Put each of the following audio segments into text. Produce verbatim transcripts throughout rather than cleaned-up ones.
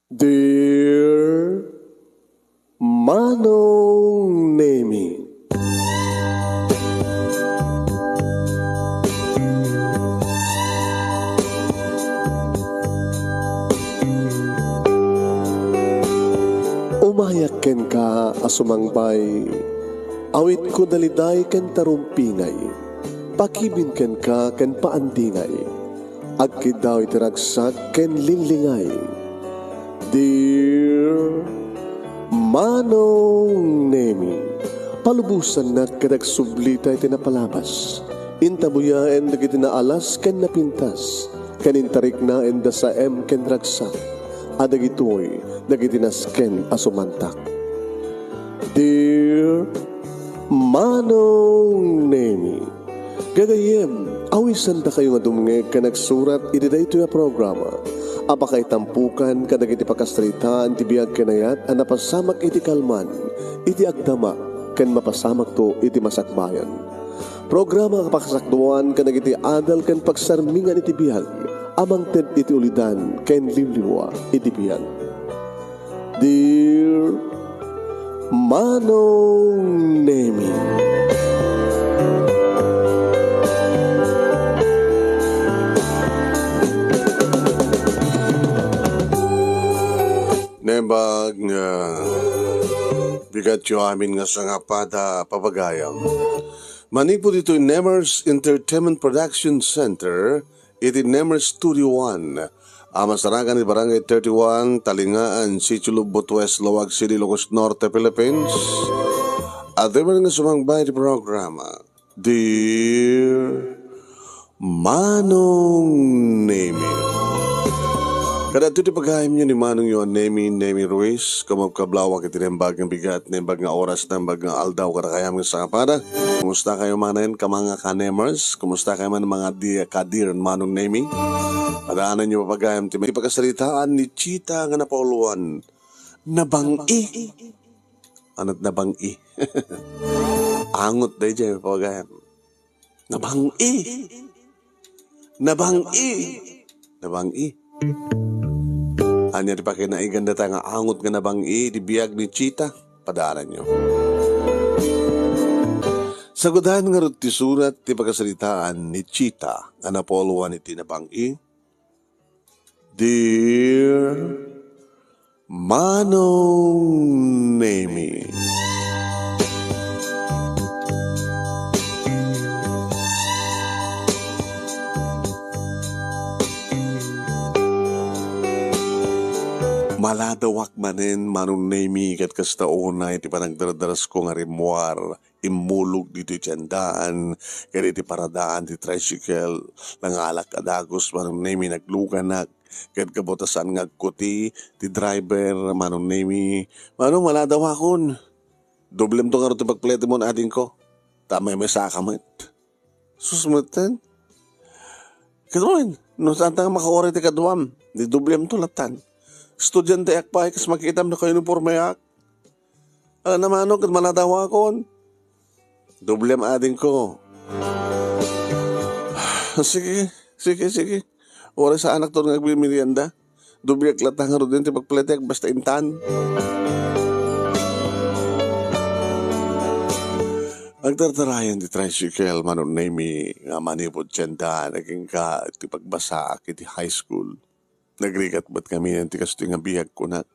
Dear Manong Nemi. Umayak kenka a sumangbay, awitko daliday ken tarumpingay, pakibin kenka ken paandingay. Agkiddaw iti ragsak ken linglingay. Dear Manong Nemi, palubosannak ket agsublita iti napalabas. Intabuyaen dagiti naalas ken napintas, ken intariknaen da saem ken ragsak, a dagitoy dagiti nasken a sumantak. Dear Manong Nemi, gagayyem, awisandakayo nga dumngeg ken agsurat iti daytoy a programa a pakaitampukan kadagiti pakasaritaan ti biag ken ayat a napasamak iti kalman, iti agdama, ken mapasamakto iti masakbayan. Programa a pakasakduan kadagiti adal ken pagsarmingan iti biag a mangted iti ulidan ken limlimua iti biag. Dear Manong Nemi. Nembag nga bigatyo amin nga sangapada, papagayam. Manipud ditoy Nemers Entertainment Production Center, iti Nemers Studio One, a masarakan iti Barangay thirty-one, Talingaan, Sitio Lubot West, Laoag City, Ilocos Norte, Philippines. Adda man nga sumangbay iti programa, Dear Manong Nemi. Kadagitoy ti pagayamyo ni Manongyo a Nemi, Nemi Ruiz, kumabkablawak iti naimbag nga bigat, naimbag nga oras, naimbag nga aldaw, kadakayam nga sangapada. Kumusta kayo manen, kama nga ka-Nemers? Kumusta kayo man, mga di-, ka-Dear Manong Nemi? Padaananyo, papagayam, ti, ti pakasaritaan ni Chita nga napauluan, Nabang-i. Anat nabang-i? Angot daydiay, papagayam. Nabang-i. Nabang-i. Nabang-i. Ania ti pakinaigandata nga angot nga nabang-i iti biag ni Chita? Padaananyo. Sagudan ngarud ti surat ti pakasaritaan ni Chita nga napauluan iti nabang-i. Dear Manong Nemi. Maladawak manen, Manong Nemi, ket kasta unay ti panagdardarasko nga rimmuar, immulog ditoy tiendaan, ket iti paradaan ti tricycle, nangalak a dagus, Manong Nemi, nagluganak, ket gapu ta saan nga agkuti ti driver, Manong Nemi. Manong, maladawakon. Doblemto ngarud ti pagpletemon, adingko. Ta memesak met. Sus, metten. Ket wen, no saanta nga makauray ti kaduam, di doblemto latan. Estudianteak pay, kas makitam, nakaunipormeak. Ala, Manong, ket maladawakon. Doblem, adingko. Sige, sige, sige. Uray saanakto nga agmimerienda. Doblek latta ngaruden ti pagpletek, basta intan. Agtartarayan ti tricycle, Manong Nemi, nga manipud tienda, nagingga ti pagbasaak iti high school. Nagrigat met ngamin ti kastoy nga biag, kunak.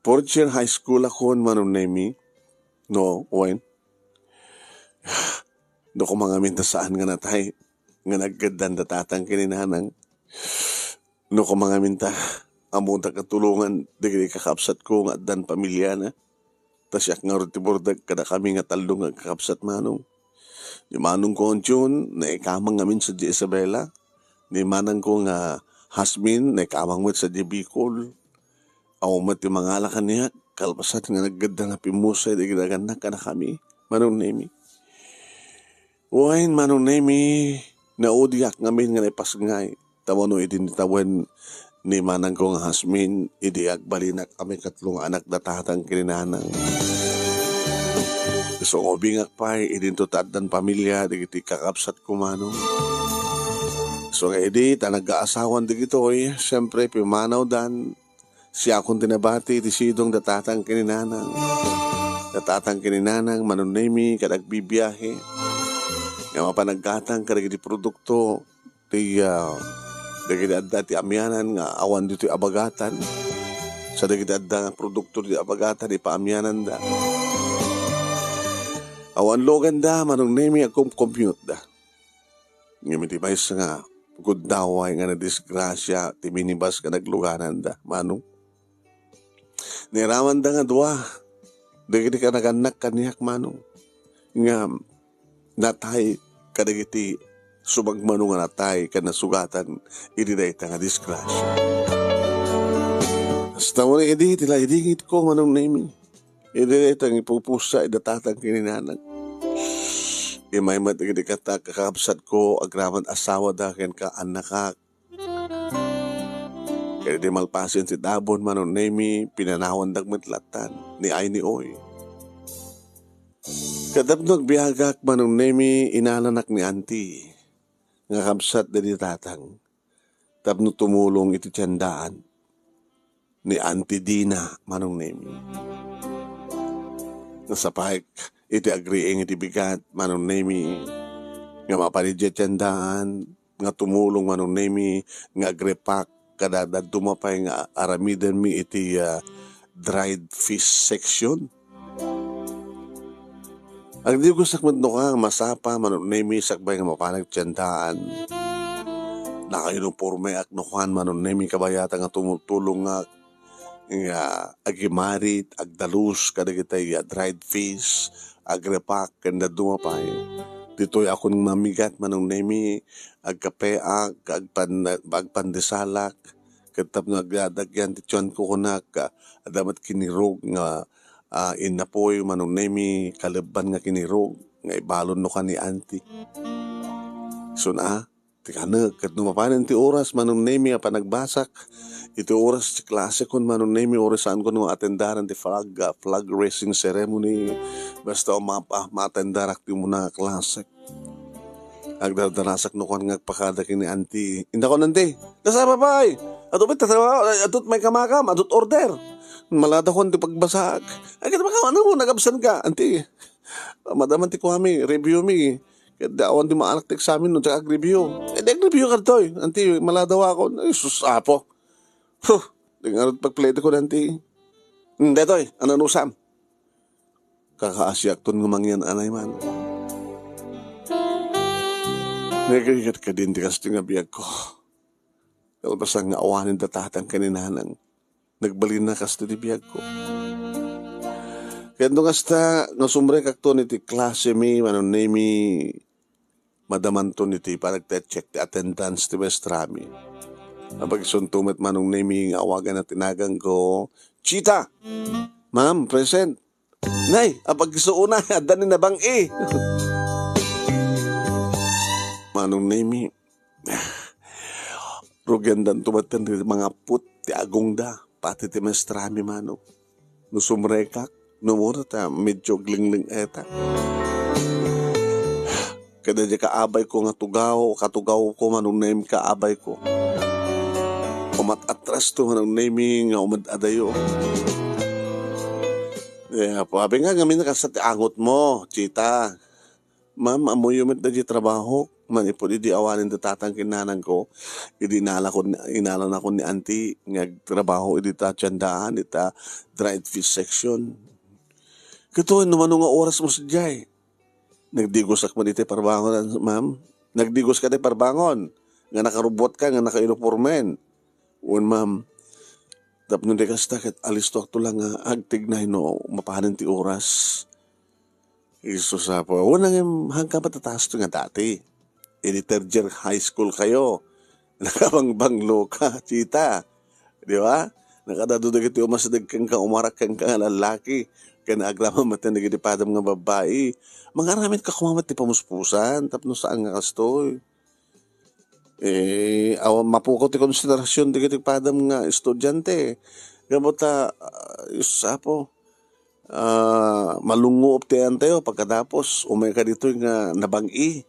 Fourth year high school akon, Manong Nemi. No, wen? No, koma ngamin ta saan nga natay, nga naggaddan da tatang ken ni nanang. No, koma ngamin ta, ammoda katulongan dagiti kakabsatko nga addan pamiliana. Ta siak ngarud ti burdek kadakami nga tallo nga agkakabsat, Manong. Ni manongko nga Jun, naikamang ngamin sadiay Isabela. Ni manangko nga Jasmine, naikamang met sadiay Bicol. Awan met ti mangala kaniak, kalpasan nga naggadda nga pimmusay dagiti nagannak kadakami, Manong Nemi. Wen, Manong Nemi, naudiak ngamin nga naipasngay. Tapno idi nitawen ni manangko nga Jasmine, idi agbalinak a maikatlo nga anak da tatang ken ni nanang. Isu nga ubingak pay, idinto ta addan pamilia dagiti kakabsatko, Manong. Isu nga idi ta nagkaasawan dagitoy, siempre, pimmanawdan, Siakon ti nabati iti sidong da tatang ken ni nanang. Da tatang ken ni nanang, Manong Nemi, kad agbibiahe nga mapan aggatang kadagiti produkto ti, ah, dagiti adda ti amianan nga awan ditoy abagatan. Sa dagiti adda nga produkto ti abagatan, ipaamiananda. Awan luganda, Manong Nemi, agkom-commute da. Ngem iti maysa nga gundaway nga nadisgrasia ti minibus nga naglugananda, Manong. Nairamanda nga dua dagiti kanagannak kaniak, Manong, nga natay kadagiti sumagmamano nga natay ken nasugatan iti dayta nga disgrasia. Kasta met idi ti laingitko, Manong Nemi. Iti dayta nga ipupussa ida tatang ken ni nanang. Immay met dagiti kasta kakabsatko agraman asawada ken kaannakak. Ket idi malpasen ti tabon, Manong Nemi, pinanawandak met lattan ni ay ni oy. Ket tapno agbiagak, Manong Nemi, inalanak ni Auntie nga kabsat daydi tatang tapno tumulong iti tiendaan ni Auntie Dina, Manong Nemi. Nasapayek iti agriing iti bigat, Manong Nemi, nga mapan idiay tiendaan nga tumulong, Manong Nemi, nga agrepack kada dadduma pay nga aramidenmi iti, ah, dried fish section. Agdigosak met no ka nga masapa, Manong Nemi, sakbay nga mapanak ti tiendaan. Nakaunipormeak no kan, Manong Nemi, kabayatan nga tumutulongak nga agimarit, agdalus kadagiti, ah, dried fish, agrepack, ken dadduma pay. Ditoy akon mamigat, Manong Nemi, agkapeak, agpan-, agpandesalak, ket tapno agdadagyan ti tianko, kunak, ah, adda met kinirog nga, ah, innapoy, Manong Nemi, kalebban nga kinirog nga ibalon no kan ni Auntie. Isun a, ti kanek, ket no mapanen ti oras, Manong Nemi, a panagbasak, iti oras ti klasekon, Manong Nemi, uray saanko no atendaran ti flag, ah, flag raising ceremony, basta ma-, ah, maatendarak ti umuna nga klasek. Agdardarasak no kuan nga agpakada ken ni Auntie. Indakon, Auntie, "Kasaba pay? Adu met tatrabaho, adu met kamakam, adu met order." Maladawan ti pagbasaak. "Ay, ket makaano mo, nag-absent ka, Auntie?" "Madaman ti kuami, review mi. Ket awan ti maanak ti eksamen no, diak ag-review." "Eh, di ag-review ka ditoy, Auntie, maladawakon." Ay, sus, Apo. Huh, di ngarud pagpleto ko, Auntie. "Hmm, detoy, ananusam?" Kakaasiakton nga mangyan-anay man. Nagrigat kadin ti kastoy nga biagko. Kalpasan nga awanen da tatang ken ni nanang, nagbalin a kastoy ti biagko. Ket no kasta nga sumrekakton iti klasemi, Manong Nemi, madamanton iti panagte-check ti attendance ti maestrami. Apagsunto met, Manong Nemi, nga awagan a ti naganko, "Chita!" "Ma'am, present." "Nay, apagsuo unay, adda ni nabang-i." Manong Nemi, rugiandanto met ti mangapput ti agongda, pati ti maestrami, Manong. No sumrekak, no umuna ta medyo aglengleng-eta. Kada di kaabayko nga tugaw, katugawko, Manong Nemi, kaabayko. Umat-atrasto, Manong Nemi, nga umad-adayo. Eh, Apo, abi nga, ngamin kasta ti angotmo, Chita. "Ma'am, ammoyo met daydi trabaho. Manipud idi awanen da tatang ken nanangko, idi inalakon, inalanakon ni Auntie nga agtrabaho idi ta tiendaan, ita dried fish section." "Ket no mano nga oras mo sadiay?" "Nagdigosak man iti parbangon, ma'am. Nagdigoska ti parbangon nga nakarubuatka, nga nakaunipormen." "Wen, ma'am. Tapno di kasta, ket alistoakto la nga agtignay no mapanen ti oras." Isu sa po, "Wen, ngem haanka matataas nga dati. Idi third year high school kayo, nakabangbanglo ka, Chita. Di ba? Nakadado dagiti umasdeg kenka, umarak kenka nga lallaki, ken agraman met dagiti padam nga babbai. Mangaramidka koma met ti pamuspusan, tapno saan nga kastoy." Eh, awan mapukaw ti konsiderasyon dagiti padam nga estudiante. Gapu ta, ah, Diyos, Apo, ah, malunguop ti ayantayo, pagkatapos, umay ka ditoy nga nabang-i,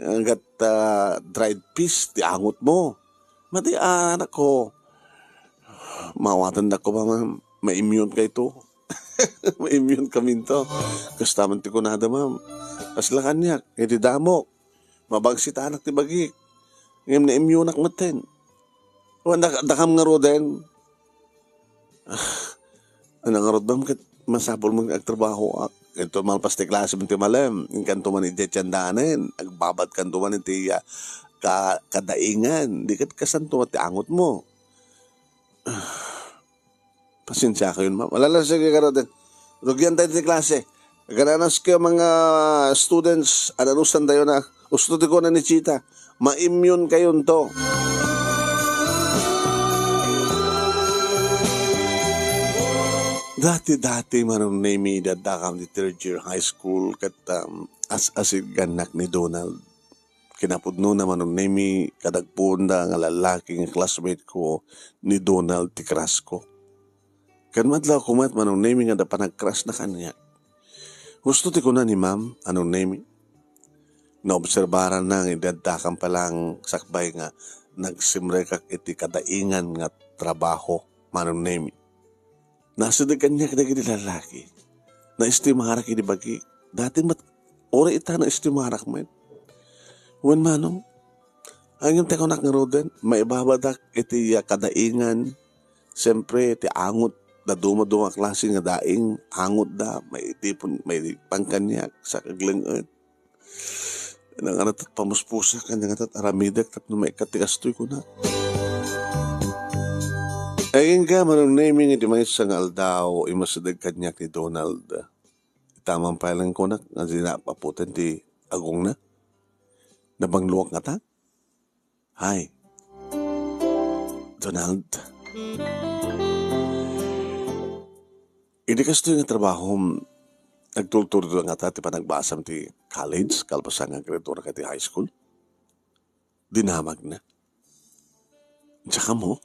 ah, gat, ah, dried fish, ti angotmo. Madi, ah, anak ko, Maawatandak koma, ma'am. Ma-immune kayto. Ma-immune kaminto. Kasta man ti kunada, ma'am. Kasla kaniak, iti damok. Mabangsitanak ti bagik. Ngem na-immuneak metten. Wen, dak-, dakam ngaruden. Ah, ania ngarud, ma'am, ket masapul met nga agtrabahoak. Ito, malpas ti klase met ti malem. Inkanto man idiay tiendaanen. Agbabadkanto man iti, ah, ka-, kadaingan. Di ket kasanto met ti angotmo. Pasensiakayon, ma'am. Ala, ala, sige, garuden. Rugiantayo ti klase. Agananaskayo, mga students, ananusantayo na. Usto ti kuna ni Chita. Ma-immune kayonto. Dati-dati, Manong Nemi, idi addakam ti third year high school, ket, um, as-asiggannak ni Donald. Kinapudnona, Manong Nemi, kadagpunda nga lallaki nga classmate ko ni Donald ti crush ko. Ken madlaw koma met, Manong Nemi, nga adda panag-crush na kaniak. Husto ti kuna ni Ma'am, Manong Nemi. Naobserbaranna nga idi addakam pay laeng sakbay nga nagsimrekak iti kadaingan nga trabaho, Manong Nemi. Nasideg kaniak dagiti lallaki. Naestimarak idi bagi. Dati met, uray ita naestimarak met. Wen, Manong, ngem ti kunak ngaruden, maibabadak iti, ah, kadaingan. Siempre, ti angot, dadumaduma a klase nga daing, angotda, maitipon, maipan kaniak, sa kagleng-et. Nangarat pamuspusak, nangarat aramidek tapno maikkat ti kastoy, kunak. Agingga, Manong Nemi, nga idi maysa nga aldaw, immasideg kaniak ni Donald. Ita man pay laeng, kunak, nga di napaputen ti agongna. Nabangluak ngata. Hi, Donald. Idi kastoy nga trabahom, nagtultudo ngata ti panagbasam ti college, kalpasan nga graduar ka ti high school? Dinamagna. Diak ammo?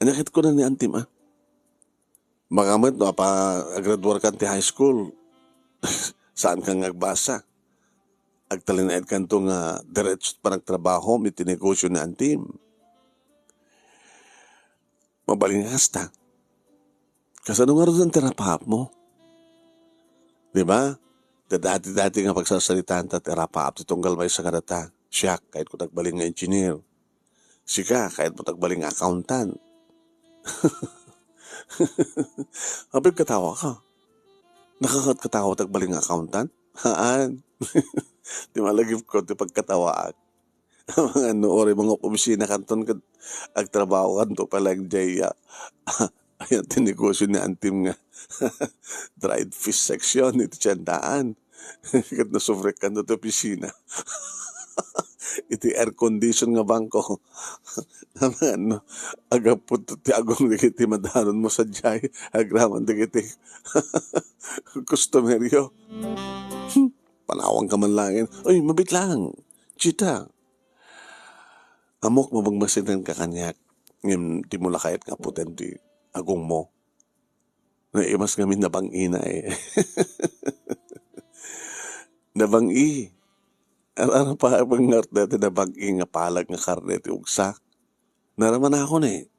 Ania ket kuna ni antim, a? Baka met no apa agraduar kan ti high school, saan ka nga agbasa? Agtalinaed kanto nga diretso panagtrabahom iti negosyo ni antim. Mabalin nga kasta. Kasano ngaruden ti rapaapmo? Di ba? Ti dati-dati nga pagsarsaritaanta ti rapaap ti tunggal maysa kadata. Siak, kayatko ti agbalin nga engineer. Sika, kayatmo ti agbalin nga accountant. Apay katawa ka? Nakakat katawa ti agbalin nga accountant? Haan. Ti malagipko ti pagkatawaak. Amangan no uray mangop-opisina kanton ket agtrabaho kanto pay laeng diay, ah, ayan ti negosyo ni antim nga dried fish section iti tiendaan. Ket nasubrek kanto ti opisina. Iti air condition nga bangko. Amangan no, aggapu ti agong dagiti madanonmo sadiay, agraman dagiti kustomeryo. Panawangka man laeng. Uy, mabiit lang. Chita. Ammok, mabagbasinenka kaniak, ngem dimo la kayat nga aputen ti agongmo. Naimas ngamin nabang-ina, eh. Nabang-i. Ar-, ar-, pa-, ngarud dayta nabang-i nga palag nga karne ti ugsa. Naramanakon, eh.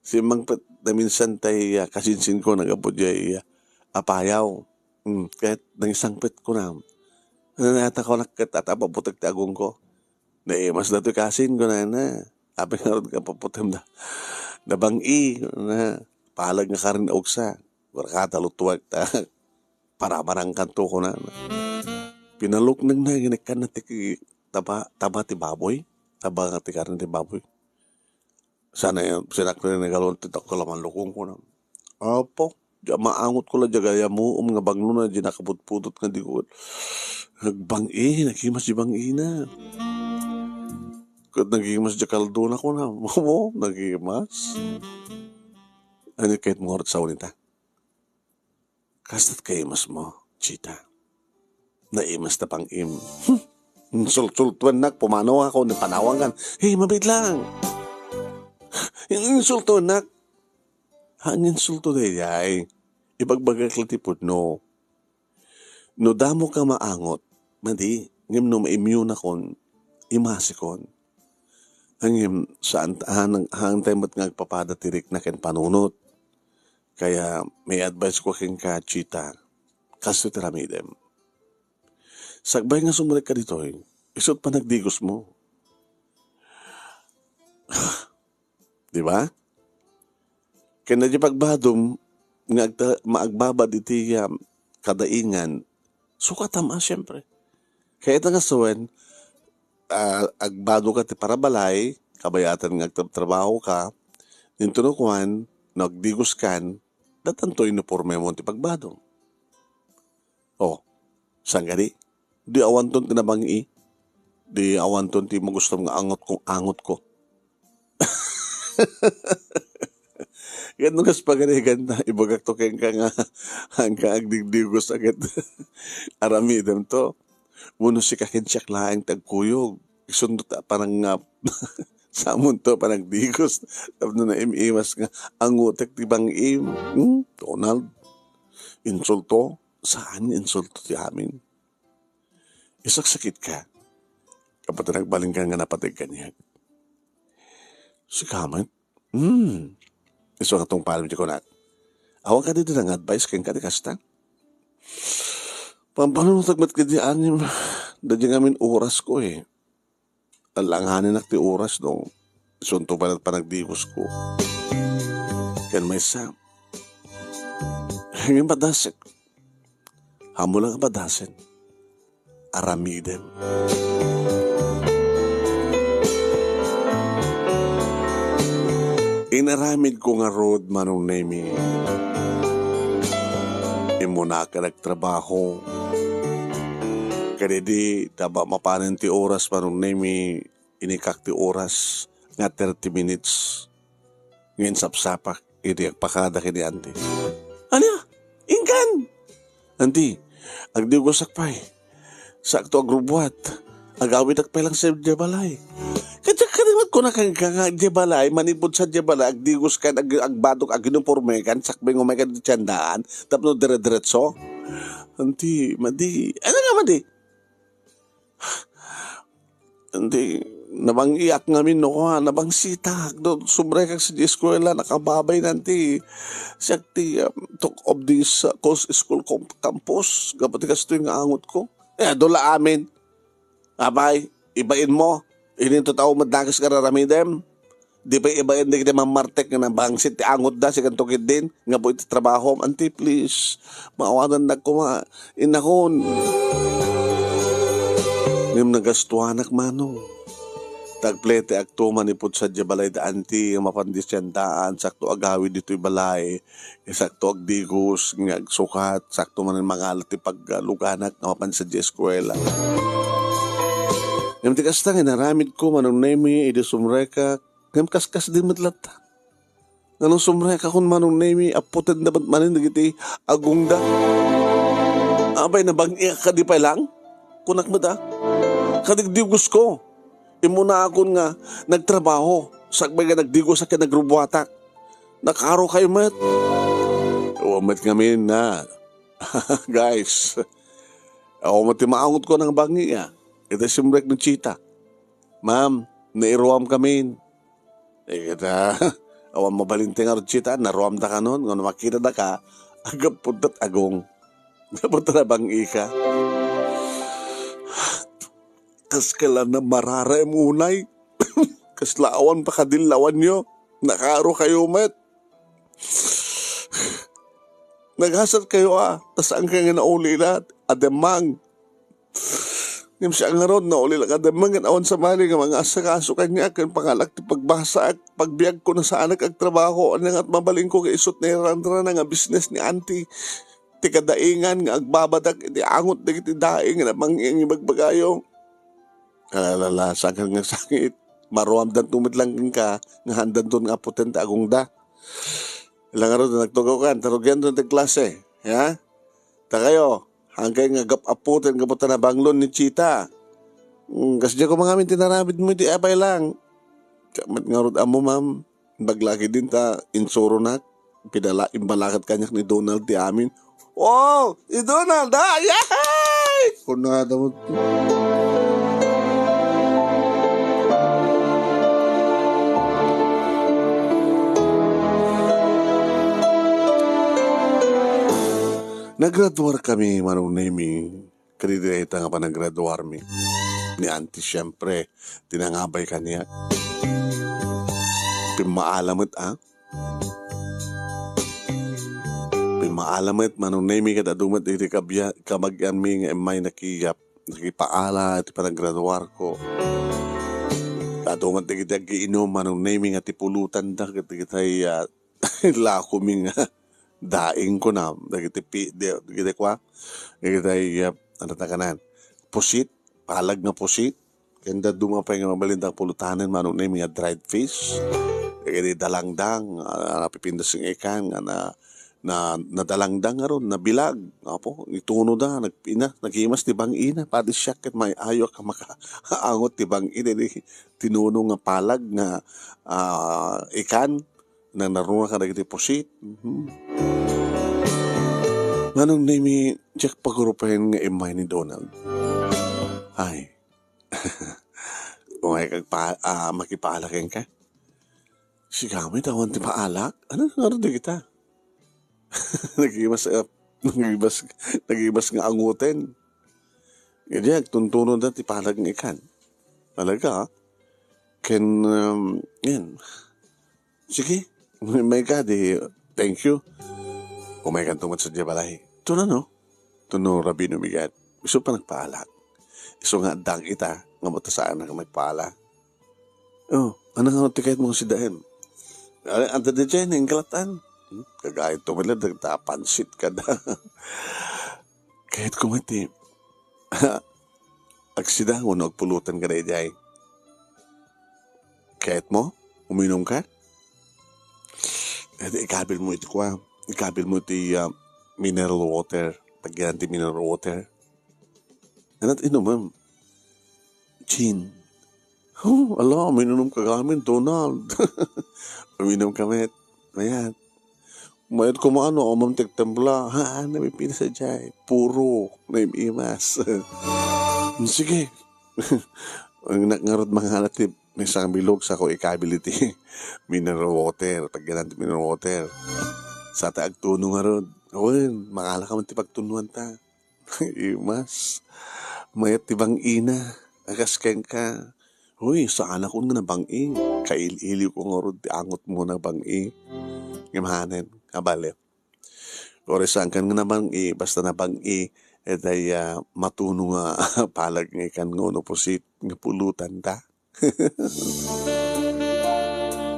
Simmangpet naminsan tay, ah, kasinsinko nga aggapu diay, ah, Apayao. Hmm, ket nangisangpetko na. Nanata ko ket ata paputek ti agongko. Naimas datoy kasin, kunana. Apay ngarud nga paputem da. Nabang-i, kunana. Palag nga karne ugsa. Barkata lutuek ta paramarangkanto, kunana. Pinaluknengna, inikkanna ti ki-, taba, taba ti baboy. Taba nga ti karne ti baboy. Sana yan, sinakli ni Galon ti dakkel a manlukong, kuna. Apo, diay maangotko la diay gayamuom nga banglona, diay nakaputputot nga di ko. Nagbang-i, nagimas diay bang-ina. Ket nagimas diay kaldona, kuna. Mo, nagimas. Ania kayatmo ngarud sawen ita? Kasta't kaimasmo, Chita. Naimas ta pang-im. Hmm. Insulsultuennak, pumanaw ako, ni panawangan. Hey, mabiit lang. Insultuennak. Ha, insulto daydiay. Ibagbagak la ti pudno. No damo ka maangot, madi, ngem no maimyunakon, imasikon. Ngem saan ta, haan, haan tayo met nga agpapada ti rikna ken panunot. Kaya may advice ko kenka, Chita, kastoy ti aramidem. Sakbay nga sumrekka ditoy, isut' panagdigos mo. Di ba? Ken daydi pagbadom nga agta-, maagbabad iti, um, kadaingan, sukatam a, siempre. Kaya ita nga sawen, ah, agbadoka ti parabalay, kabayatan nga agtrabahoka, dinto no kuan, no agdigoskan, datanto inipormemon ti pagbadom. Oh, saan kadi? Di awanton ti nabangi. Di awanton ti magustom nga angotko, angotko. Ket no kas pagarigan ta, ibagak to kenka nga, hangka agdigdigos a ket aramidem to. Wenno sika ken siak laeng ti agkuyog. Isunto ta panang nga, samon to panagdigos. Tapno naim-imas nga, angotek ti bangim. Hmm, Donald, insulto? Saan nga insulto ti amin? Isaksakitka. Kapatid, nagbalinkan nga napateg kaniak. Sika met? Hmm. Isu nga tungpalem ti kunak. Awan kadi dayta nga advice kenka ti kasta? Pampanunotek met kadi anim. Daydi ngamin oras ko, eh. Alanganenak ti oras no isunto pay panagdigos ko. Ken maysa, ngem padasek. Ammok la nga padasen. Aramidem. Inaramidko ngarud, Manong Nemi. Immunak a nagtrabaho. Kadidi, ta ba mapanen ti oras, Manong Nemi, inikak ti oras nga thirty minutes. Ngem sapsapak idi agpakada ken ni Auntie. Ania? Inkan? Auntie, agdigosak pay. Sakto agrubbuat. Agawidak pay lang sa diay balay. Ket diak kadi met kuna kenka nga diay balay, manipud sa diay balay, agdigoskan, ag-, agbadok, aginipormekan, sakbay nga umayka iti tiendaan, tapno dire-diretso. Auntie, madi. Ano nga madi? Iti, nabangiak ngamin no kua, nabangsitak. Do, sumrekak sadiay eskuela, nakababay nan ti, siak ti, um, talk of this, uh, cos-, school com-, campus. Gapu ti kastoy nga angotko. Eh, adu la amin. Apay, ibainmo. Ininto tao met dakes nga raramidem. Di pay ibain dagiti mammartek nga nabangsit ti angotda, sikanto ketdin, nga gapu iti trabahom. Auntie, please, maawatannak koma, innakon. Ngem nagastuanak, Manong. Tagpleteakto manipud sadiay balay da Auntie, nga mapan diay tiendaan, sakto agawid ditoy balay. Sakto agdigos nga agsukat, sakto manen mangalat ti pagluganak nga mapan sadiay eskuela. Ngem ti kasta nga inaramidko, Manong Nemi, idi sumrekak, ngem kaskasdi met latta. Ngano sumrekakon, Manong Nemi, appotenda met manen dagiti agongda. Apay, nabangiak kadi pay lang? Kunak met a. Kadigdigosko. Immunakon nga nagtrabaho, sakbay nga nagdigosak ken nagrubbuatak. Nakaaro kayo met. Awan met ngamin na. Guys, awan met ti maangotko nga bangi, ah. Ita simrek ni Chita. Ma'am, nairuam kamin. Eh, ita, awan mabalin ti ngarud, Chita, naruamda kanon, ngano makitadaka, agapuddat agong. Gapu ta nabangi ka. Kas kailan na mararaem unay? Kasla awan pakadillawanyo? Nakaaro kayo met. Nagasat kayo a, ta saan kayo nga naulila a demmang. Ngem siak ngarud, naulila nga demmang ken awan sabali nga mangasakaso kaniak ken pangalak ti pagbasaak, pagbiagko, nasaanak agtrabaho, ania nga mabalinko nga isut' nairanrana nga business ni Auntie. Ti kadaingan nga agbabadak iti angot dagiti daing nga nabangi nga ibagbagayo. Alala, saan nga sangit? Maruamdanto met lang kenka nga haandanto nga appoten ti agongda. Ilangarod, nagtugaw kan, tarugianto ti klase, ha? Ta kayo, haankayo nga agap-appoten gapu ta nabanglon ni Chita. Mm, kasdiay koma ngamin ti naramidmo iti apay lang. Siak met ngarud ammo, ma'am. Imbag la ketdin ta insuronak. Pidala-, imbalakat kaniak ni Donald ti amin. Wow! Ni Donald, ah! Yay! Kunada mo. Naggraduarkami, Manong Nemi. Kadagiti dayta nga panagraduarmi. Ni Auntie, siempre, ti nangabay kaniak. Pimmaala met, a? Pimmaala met, Manong Nemi, ket adu met iti kabya-, kabagianmi nga immay nakiyap, nakipaala iti panagraduarko. Adu met dagiti aggiinum, Manong Nemi, nga ti pulotanda ket dagitay, ah, lakomi nga daing, kunam, dagiti pi-, di-, dagiti kua, dagitay, ah, ano ta kanan, pusit, palag nga pusit, ken dadduma pay nga mabalinda pulotanen, Manong Nemi, nga dried fish, dagiti dalangdang, ah, napipintas nga ikan, nga na, na, nadalangdang ngarud, nabilag, apo, itunoda, nagpina, nagimas ti bang-ina, padi siak ket may-ayok a makaangot ti bang-ina, di tinuno nga palag nga, ah, ikan, nanaruna kadagiti pusit. Mhm. Manong Nemi, diak pagurupayen nga immay ni Donald. Ay. Umay kag pa-, ah, makipala kenka. Sigami tawan ti paalak? Ano nga dagita? Nagimas, ah, nagimas, nagimas nga angoten. Idi agtuntunoda ti palag nga ikan. Talaga, ah. Ken, um, yan. Sige, may ka, di, thank you. Umay kanto met sadiay balay. Ito na, no? Ito no, Rabino Migat. Isu pa nagpaalak. Isu nga addang ita, nga matasaannak nagpaala. Oh, ano nga ti kayat mo sidaen? Ay, anta di dyan, yung kalatan. Hmm? Kagayat to, mila, dagta pansit ka da. Kayat ko mati. Agsida, wano agpulutan ka da idiay. Kayat mo? Uminom ka? Eh, di ikabil mo iti kua. Ikabil mo iti, ah, mineral water. Pagyan ti mineral water. Anat inumem? Gin. Oh, ala, uminom ka gamin, Donald. Uminom ka met. Mayat. Mayat kumano, umam ti agtembla. Ha, ano, may pinasa jay. Puro, may imas. Sige. Ang nak-, ngarud mangala ti may sang bilog sa ko ikabil iti mineral water. Pagyanan ti mineral water. Sa ta agtuno ngarud. Awen, mangala ka man ti pagtunuan ta. Imas. Mayat ti bang-ina. Agas kenka. Uy, saan akon nga nabang-i. Kail-iliw ko ngarud ti angot mo nabang-i. Ngem hanen, abali. Uray saan kan nga nabang-i, basta nabang-i, etay, ah, matuno nga palag nga ikan nga uno pusit nga pulutan ta.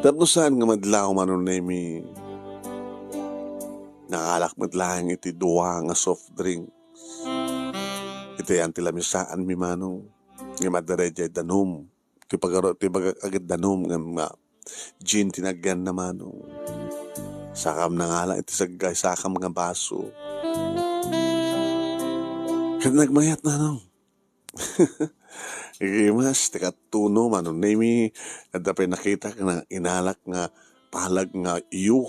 Tapno saan nga madlaw, Manong Nemi, nangalak met laeng iti dua nga soft drinks. Iti yan ti lamisaanmi, Manong, nga madara idiay danum. Ti pagaro-, ti bagak agid danum nga, nga gin ti nagyan na, Manong. Sakam nangala iti saggay, sakam nga baso. Ket nagmayat, Manong. Imas, ti kattuno, Manong Nemi, adda pay nakita nga inalak nga palag nga iyo,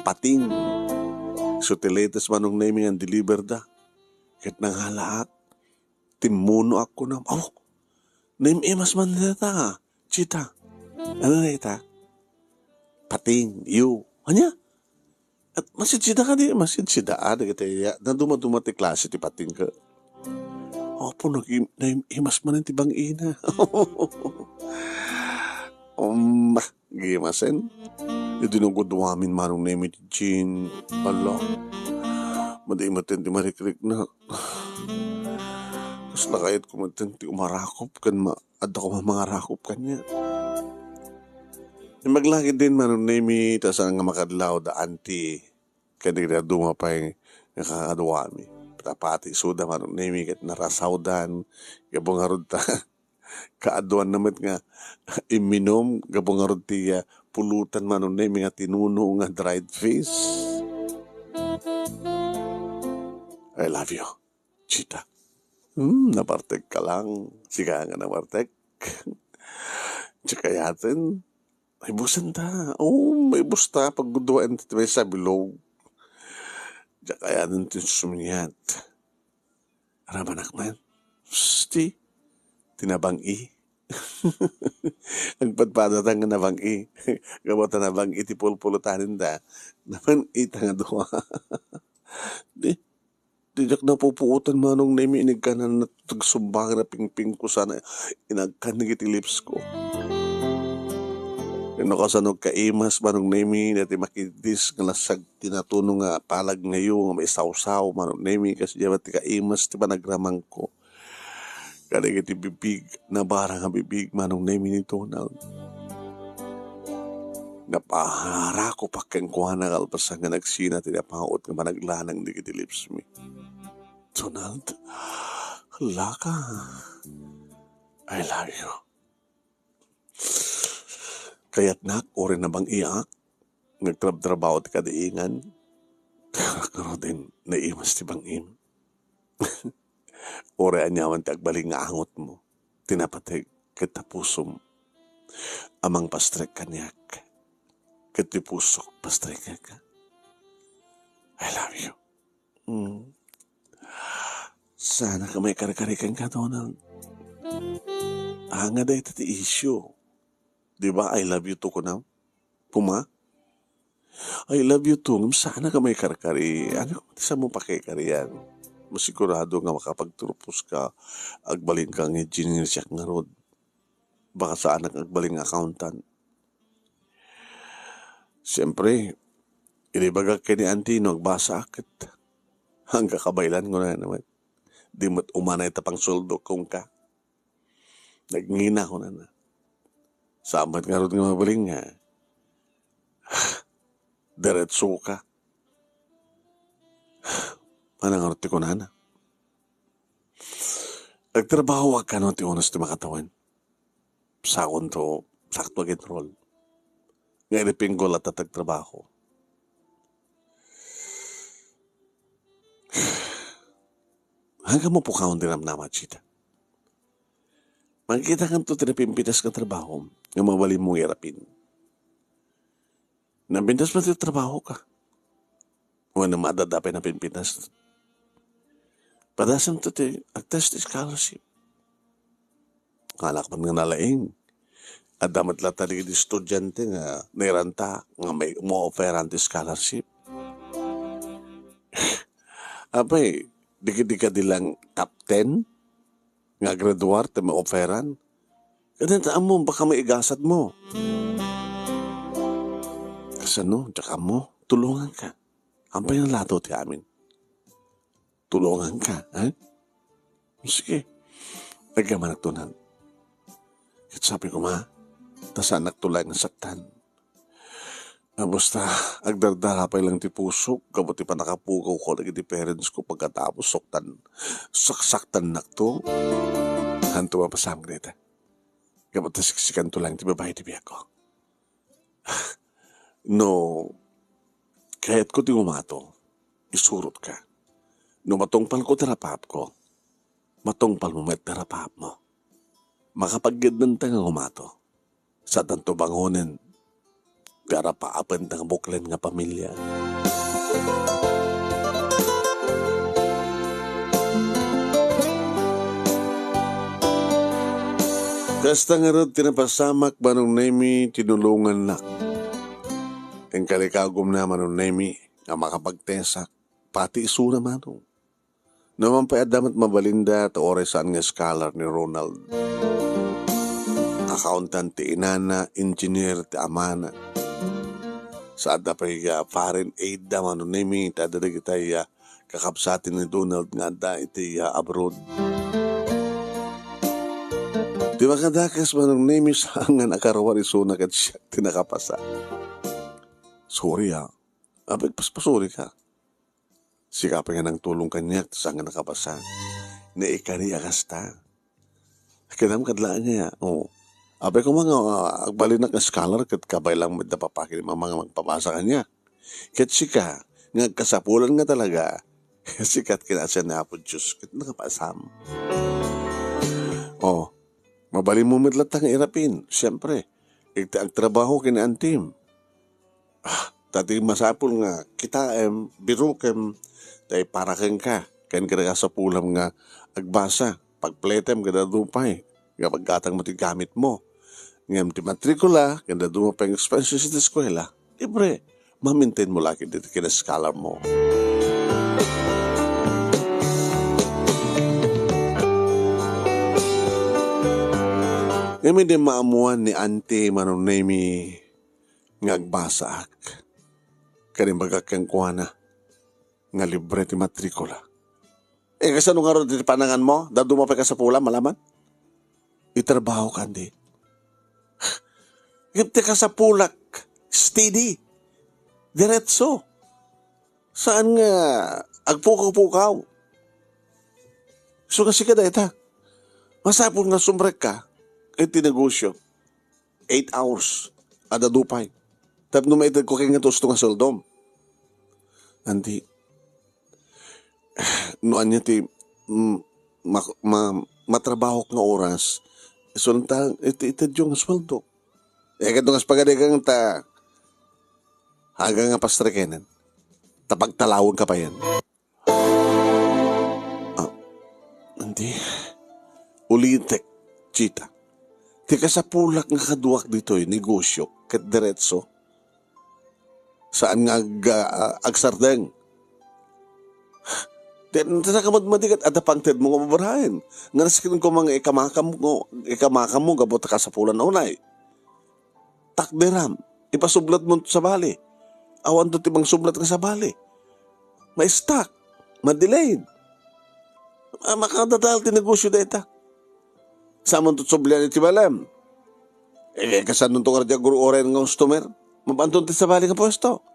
pating. So, ti latest, Manong Nemi, nga deliver da. Ket nangalaak, timmunoak kunam. Oh, Nemi, mas man dita. Chita. Ano na ita? Pating, iyo. Anya? At masidsida ka di, masidsida, ah, dagiti iya. Naduma-duma ti klase ti pating ka. Apo, nag-, naimas manen ti bang-ina. Um, bah, gimasen. Idi nagudua amin Manong Nemi ti gin. Ala. Madi met ti marikriknak. Kasla kayat ko met ti umarakop ken ma-, adda ko mangarakop kaniak. Imbag la ketdin Manong Nemi, ta saan nga makadlaw da anti ken dagiti dadduma pay nga kakaduami. Patapati isuda Manong Nemi ket narasawdan, gapu ngarud ta kaaduanna met nga imminum, gapu ngarud ti, ah, pulutan Manong Nemi nga tinuno nga dried fish. I love you. Chita. Hmm, nabartek ka lang. Sika nga nabartek. Diak kayaten. Maibusen ta. Oh, maibus ta. Pagguduan ti may sabilog. Diak kayaten ti sumiat. Ramanak man. Psst, ti. Ti nabang-i. Agpadpadatan nga nabang-i. Gapu ta nabang-i ti pulpulutanen da. Nabang-i ta nga dua. Di. Diak napupuotan, Manong Nemi, inigkanan na tagsumbangan a pingpingko sana inagkan dagiti lips ko. Wenno kasano kaimas, Manong Nemi, daytoy makiddis nga lasag ti natuno nga palag ngayo nga maisawsaw, Manong Nemi, kas diay met ti kaimas ti panagramangko. Kadagiti bibig, nabara nga bibig, Manong Nemi, ni Donald. Napaharakopak kenkuana kalpasan nga nagsina ti napaut nga panaglanang dagiti lips mi. Donald, hala ka. I love you. Kayatnak, uray nabang-iak, nagtrabtrabaho ti kadiingan. Ngaruden, naimas ti bang-im. Uray aniaman ti agbalin nga angotmo, ti napateg ket ta pusom a mangpastrek kaniak, ket ti pusok pastrek ka. I love you. Mm. Sana ka maikarkari kenka, Donald. Ania dayta ti issue. Di ba, "I love you too," kunam? Kuma? "I love you too," ngem sana ka maikarkari. Ania ti saanmo pakikarian? Masigurado nga makapagturpos ka, agbalin ka nga engineer siak ngarud. Baka saanak agbalin nga accountant. Siyempre, inibagak ken ni Auntie no agbasaak ket angka kabaelan, kunana met. Di met umanay ta pangsuldok kenka. Nagngina, kunana. Saan met ngarud nga mabalin nga diretso ka. Ania ngarud ti kunana? Agtrabahoak kano ti unos ti makatawen. Sakonto, sakto ag-enroll. Nga idi pinggol latta ti agtrabaho. Ania nga mapukawan ti namnama, Chita? Makikitakanto ti napimpitas nga trabaho nga mabalinmo nga irapin. Napintas met ti trabaho ka. Wenno, madada pay napinpitas. Padasanto ti agtest ti scholarship. Anak man nga nalaing. Adda met latta dagiti estudiante nga nairanta nga may mo-offeran ti scholarship. Apay, dagiti kadi lang top ten nga graduar ti ma-offeran. Ket ita ammo, baka maigasatmo. Kasano, diak ammo, tulonganka. Ampay nga lato ti amin. Tulonganka, ha? Sige. Agyamanak, Donald. Ket sabi ko, ma, ta saannak tulay nga saktan. Basta, agdardara pay lang ti pusok, gapu ti pannakapugawko dagiti parents ko pagkatapos saktan, saksaktannakto. Hanto mapasamak dayta. Gapu ta siksikanto lang ti babai ti biagko. No, kayatko ti umato, isurotka. No matungpalko ti rapapko, matungpalmo met ti rapapmo. Makapaggednenta nga umato. Saantanto bangonen ti arapaapenta nga buklen nga pamilia. Kasta ngarud ti napasamak, Manong Nemi, tinulongannak. Inkalikagumna, Manong Nemi, nga makapagtesak, pati isuna, Manong. Numan pay adda met mabalinda, ta uray saan nga scholar ni Ronald. Accountant ti inana, engineer ti amana. Sa adda pay, ah, foreign aid da, Manong Nemi, ta adda dagitay, ah, kakabsat ni Donald nga adda iti, ah, abroad. Ti makadakes, Manong Nemi, saan nga nakaruar isuna ket siak ti nakapasa. Sorry, ah. Apay, paspasorika. Sika pay nga nangtulong kaniak, ta saan nga nakapasa. Naikari a kasta. Kinam kadlaanna, o. Apay koma nga, ah, agbalinak nga scholar ket kabay lang met da papa ken mama nga magpabasa kaniak. Ket sika, nga agkasapulan nga talaga, sika ti kinasian ni Apo Dios ket nakapasam. O, mabalinmo met latta nga irapin, siempre. Iti agtrabaho ken ni antim. Ah, ta ti masapul nga kitaem, birukem, ta ipara kenka, ken kinasapulam nga agbasa, pagpletem kadagiti pay nga paggatangmo ti gamitmo. Ngem ti matrikula, ken dadduma pay nga expenses iti eskuela, libre. Mamintainmo la ket dagiti kinascholarmo. Ngem idi maammuan ni Auntie Mano Nemi nga agbasaak, ket imbagak kenkuana nga libre ti matrikula. Eh, kasano ngarud ti pananganmo? Dadduma pay kasapulam, malaman? Itrabahok, Auntie. Ngem ti kasapulak, steady. Diretso. Saan nga agpukaw-pukaw? So nga sika dayta, masapul nga sumrekka iti negosyo. Eight hours. Adda dupay. Tapno maitedko kay nga tusto nga sueldom. Auntie, no ania ti, mm, ma-, ma-, matrabahok nga oras, isulta, iti, itedyo nga sueldo. Eh, kadto nga pagarigan ta, haga nga pastrikenen. Ta pagtalawen ka payen. Ah, hindi. Ulitek, Chita. Ti kasapulak nga kaduak ditoy negosyo ket diretso. Saan nga ag-, ah, agsardeng. Ti, ti nakamadmadi ket adda pangted mo nga babraen. Nga nasiken ko mga ikamakam mo, ikamakam mo, gapu ta kasapulan unay. Takderam, ipasublet mo sa bali. Awan to ti mangsublet nga sa bali. Ma-stuck, ma-delayed. Ah, makadadal ti negosyo dayta. Saman to sublian iti balem. Eh, kasano to nga radia guru oray nga customer? Mabanton ti sabali nga pwesto.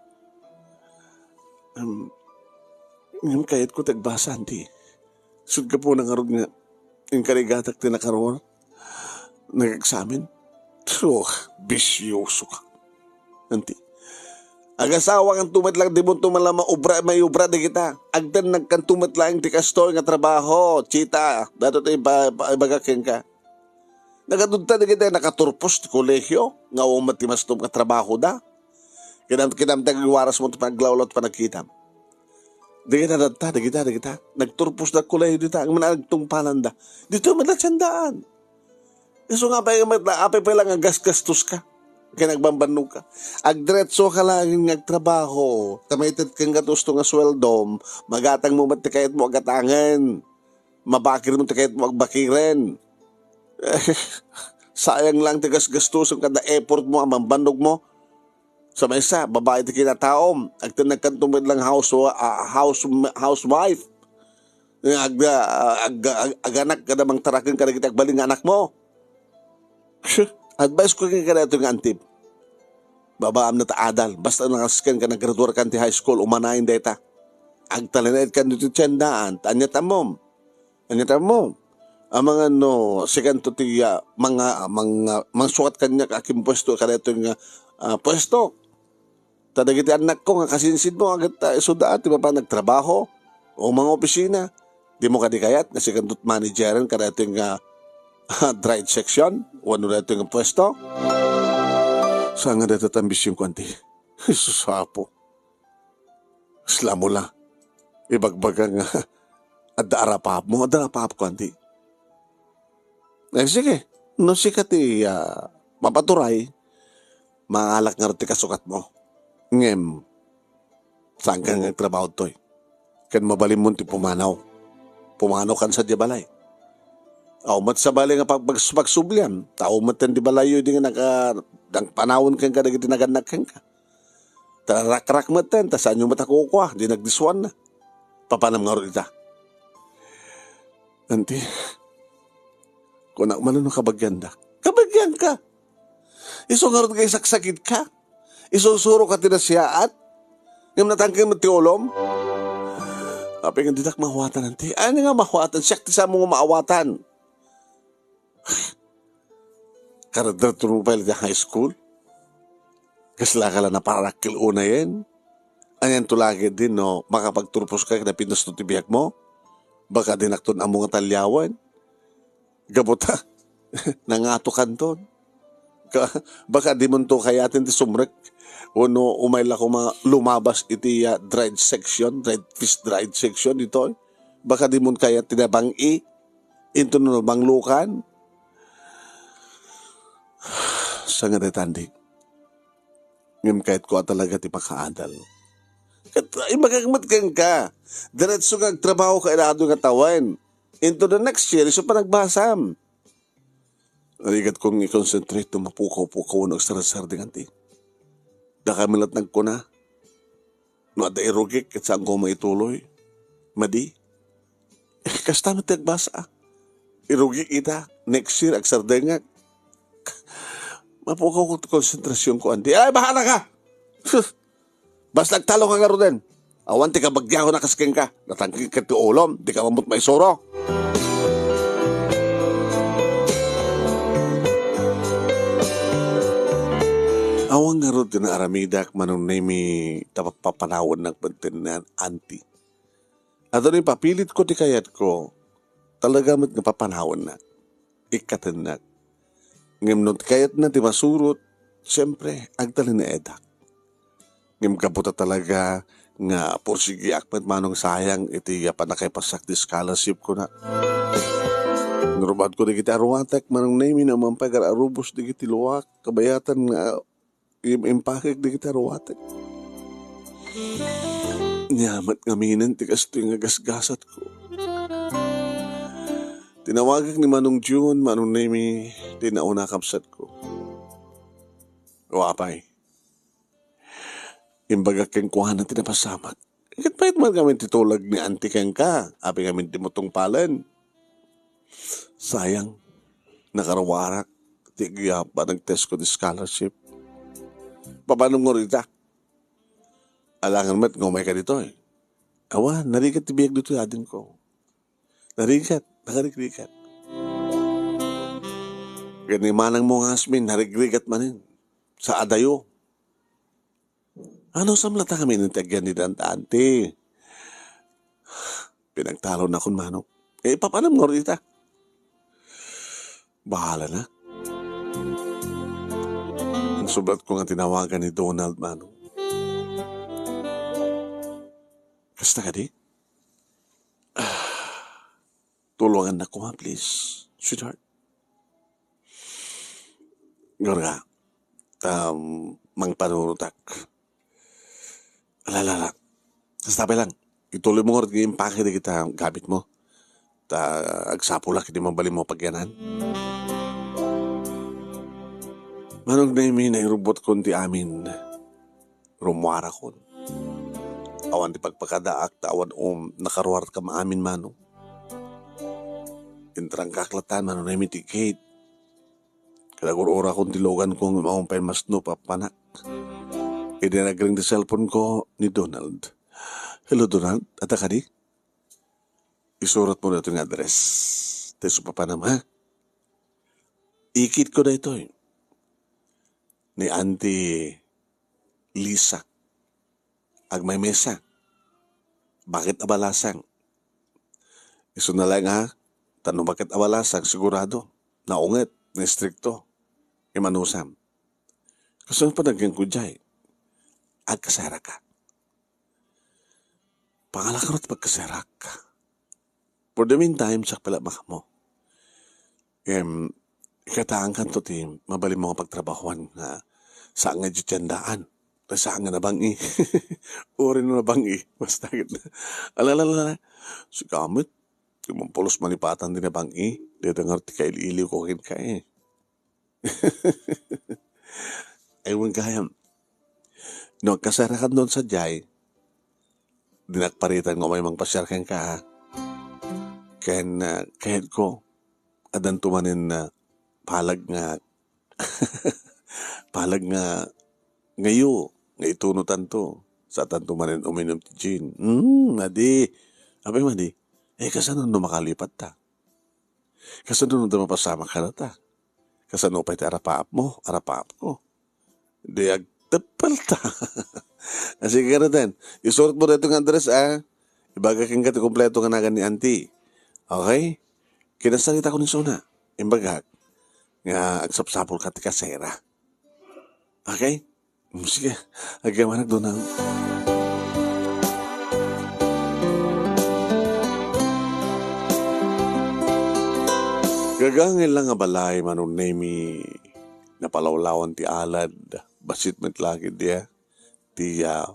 Um, ngem kayat ko ti agbasa, Auntie. Sud gapuna ngarud nga inkarigatak ti nakaruar. Nag-examine. True, bisyoso ka. Auntie. Agasawa kan tumet lang, di mo tuman lang maubra, may ubra di kita. Agdan nagkan tumet lang ti kastoy nga trabaho, Chita. Dato ti iba, iba, ibaga kenka. Nagadunta di kita nakaturpos ti kolehio, nga umat ti mastom nga trabaho da. Kinam, kinam, tagwaras mo ti paglawlaw ti panagkitam. Di kita datta, di kita, di kita. Nagturpos da kolehio dita, ang managtungpanan da. Dito man na tiyandaan. Isu nga pay met la, apay pay lang nga gasgastos ka. Kay nagbambannog ka. Agdiretso ka lang nga agtrabaho. Ta maited ken gatusto nga sueldom, magatang mo met ti kayat mo agatangen. Mabakir mo ti kayat mo agbakiren. Sayang lang ti gasgastos ken kada effort mo, a bambannog mo. Sa maysa, babai ti kinataom, agtennagkanto met lang house, ah, house, housewife. Nga ag-, ah, ag-, ag-, aganak kada mangtaraken kadagiti agbalin nga anakmo. Advice ko ken kadaytoy nga auntie. Babaam na ta adal, basta nakasken ka, naggraduar ka ti high school, umanayen dayta. Agtalinaed ka ditoy tiendaan, ta ania ti ammom? Ania ti ammom? Amangan no, sikanto ti, ah, manga-, manga-, mangsukat kaniak a kimpuesto kadaytoy nga, ah, puesto. Ta dagiti annakko nga kasinsinmo, agat, ah, isuda ti mapan nagtrabaho o mangopisina. Dimo kadi kayat nga sikanto ti manageren kadaytoy nga, ah, dried section wenno daytoy nga puesto? Saan nga dayta ti ambisionko, auntie. Jesus, Apo. Sla mo la. Ibagbaga nga, adda arapapmo, adda arapapko, auntie. Eh, sige. No sika ti, ah, mapaturay, maalak ngarud ti kasukatmo. Ngem, saan ka nga agtrabaho toy? Ken mabalinmon ti pumanaw. Pumanaw kan sadiay balay. Aw met sa balay nga pag-, pag-, pagsublian, tao met ti balayyo di nga naka-, nagpanawen kenka dagiti nagannak kenka. Ta rakrak metten, ta saanyo met a kukua, di nagdiswan na. Papanam ngarud ita. Auntie, kunak man no kabagianda. Kabagianka? Isu ngarud nga isaksakit ka? Isusuro ka ti nasiaat? Ngem natangken met ti ulom? Apay nga ditak maawatan, auntie? Ania nga maawatan? Siak ti saanmo nga maawatan. Karadraton mo pay la ti high school? Kasla ka la naparakkel unayen? Anianto la ketdin no makapagturpos ka ken napintas ti biagmo? Baka dinakton ammo nga talliawen. Gapu ta, nangatokanton. Ka-, baka dimonto kayaten ti sumrek. Wenno umay la koma lumabas iti, ah, dried section, dried fish dried section ditoy. Baka dimon kayat ti nabang-i. Inton no banglukan, saan nga dayta, auntie? Ngem kayatko a talaga ti makaadal. Ket imbagak met kenka, diretso nga agtrabaho ka ila adu nga tawen. Into the next year, isu panagbasam. Narigatkon nga i-concentrate no mapukaw-pukaw wenno agsarsardeng, Auntie. Dakami la't nagkuna, no adda irugik, ket saanko maituloy. Madi? Eh, kasta met ti agbasa. Irugik ita, next year, agsardengak. Mapukaw ti konsentrasionko, Auntie. Ay, bahala ka! Sus! Basta agtalonka ngaruden. Awan ti kabagiaon a kas kenka. Natangkig ket ti ulom, dika met maisuro. Awan ngarud ti naaramidak, Manong Nemi, ta mapapanawennak met ti Auntie. Adu ni papilitko ti kayatko, talaga met nga papanawennak, ikkatennak. Ngem no kayatna ti masurot, siempre, agtalinaedak. Ngem gapu ta talaga nga pursigiak met, Manong, sayang iti pannakaipassak ti scholarship ko na. Inrubadko dagiti aruatek, Manong Nemi, no mangpay nga arubos dagiti luak, kabayatan nga im-impakek dagiti aruatek. Nia met ngaminen ti kastoy nga gasgasatko. Tinawagak ni Manong Jun, Manong Nemi, ti nauna a kabsatko. O apay, imbagak kenkuana ti napasamak. Ket pay met ngamin ti tulag ni Auntie kenka, apay ngamin ti matungpalen. Sayang, nakaruarak ti agyap a nag-test ko ti scholarship. Papanong ngarud ita? Alangan met nga umayka ditoy. Awan, narigat ti biag ditoy, adingko. Narigat, nakarigrigat. Ket ni manangmo nga Asmin, narigrigat manen. Sa adayo. Ano, samlata ngamin ti agyan ni Dante? Pinagtalon nakon manok. Eh, papanam ngarud ita? Bahala na. Ang sublat ko nga tinawagan ni Donald, manok. Kasta kadi? Tulungannak koma, please, sweetheart. Gorga, um, mangpanunotak. Ala, ala, ala. Kasta pay lang. Ituloy mo ngarud nga impake dagiti gamit mo. Ta agsapulak iti mabalin mo pagyanan. Manong Nemi, nairubotkon ti amin. Rummuarakon. Awan ti pagpakadaak ta awan um, nakaruarkam amin, manong. Intrangkak latta, Manong Nemi, ti gate. Kinagur-urakon ti luganko ngem awan pay masno papanak. Idi nagring ti cellphone ko ni Donald. Hello, Donald. Adda kadi? Isurat mo daytoy nga address. Tay isu papanam, ha? Ikit ko daytoy. Ni Auntie Lisa. Agmaymesa. Baket a balasang. Isuna laeng, ha? Ta no baket a balasang, sigurado. Naunget, naistrikto. Imanusam. Kasano panagyanko jay? Agkaseraka. Pangalakro ti pagkaserak. For the meantime, siak pay la makamo. Em, ikataangkanto ti mabalin mo nga pagtrabahoan nga saan nga idiay tiendaan. Saan nga nabang-i. Uray no nabang-i. Basta ket na. Ala, ala, ala, ala. Sika met, ti mangpulos malipatan ti nabang-i. Dayta ngarud ti kaili-iliwko kenka, eh. Ay, wen gayam. No agkaserakan don sadiay, dinak paritan nga umay mangpasiar kenka, ha? Ken, ah, kayatko, addanto manen, ah, palag nga, palag nga, ngayo, nga itunotanto. Saantanto manen uminum ti gin. Hmm, madi. Apay madi. Eh, kasano no makalipatta? Kasano no adda mapasamak kadata? Kasano pay ti arapaapmo, arapaapko? Di agteppelta. Ah, sige, garuden. Isurat mo daytoy nga address, ah. Ibaga kenka ti kompleto nga nagan ni Auntie. Okay? Kinasaritakon isuna. Imbagak nga agsapsapulka ti kasera. Okay? Mm, sige. Agyamanak, Donald. Gagangel la nga balay, Manong Nemi, napalawlawan ti alad, bassit met la ketdi, ah, ti, ah,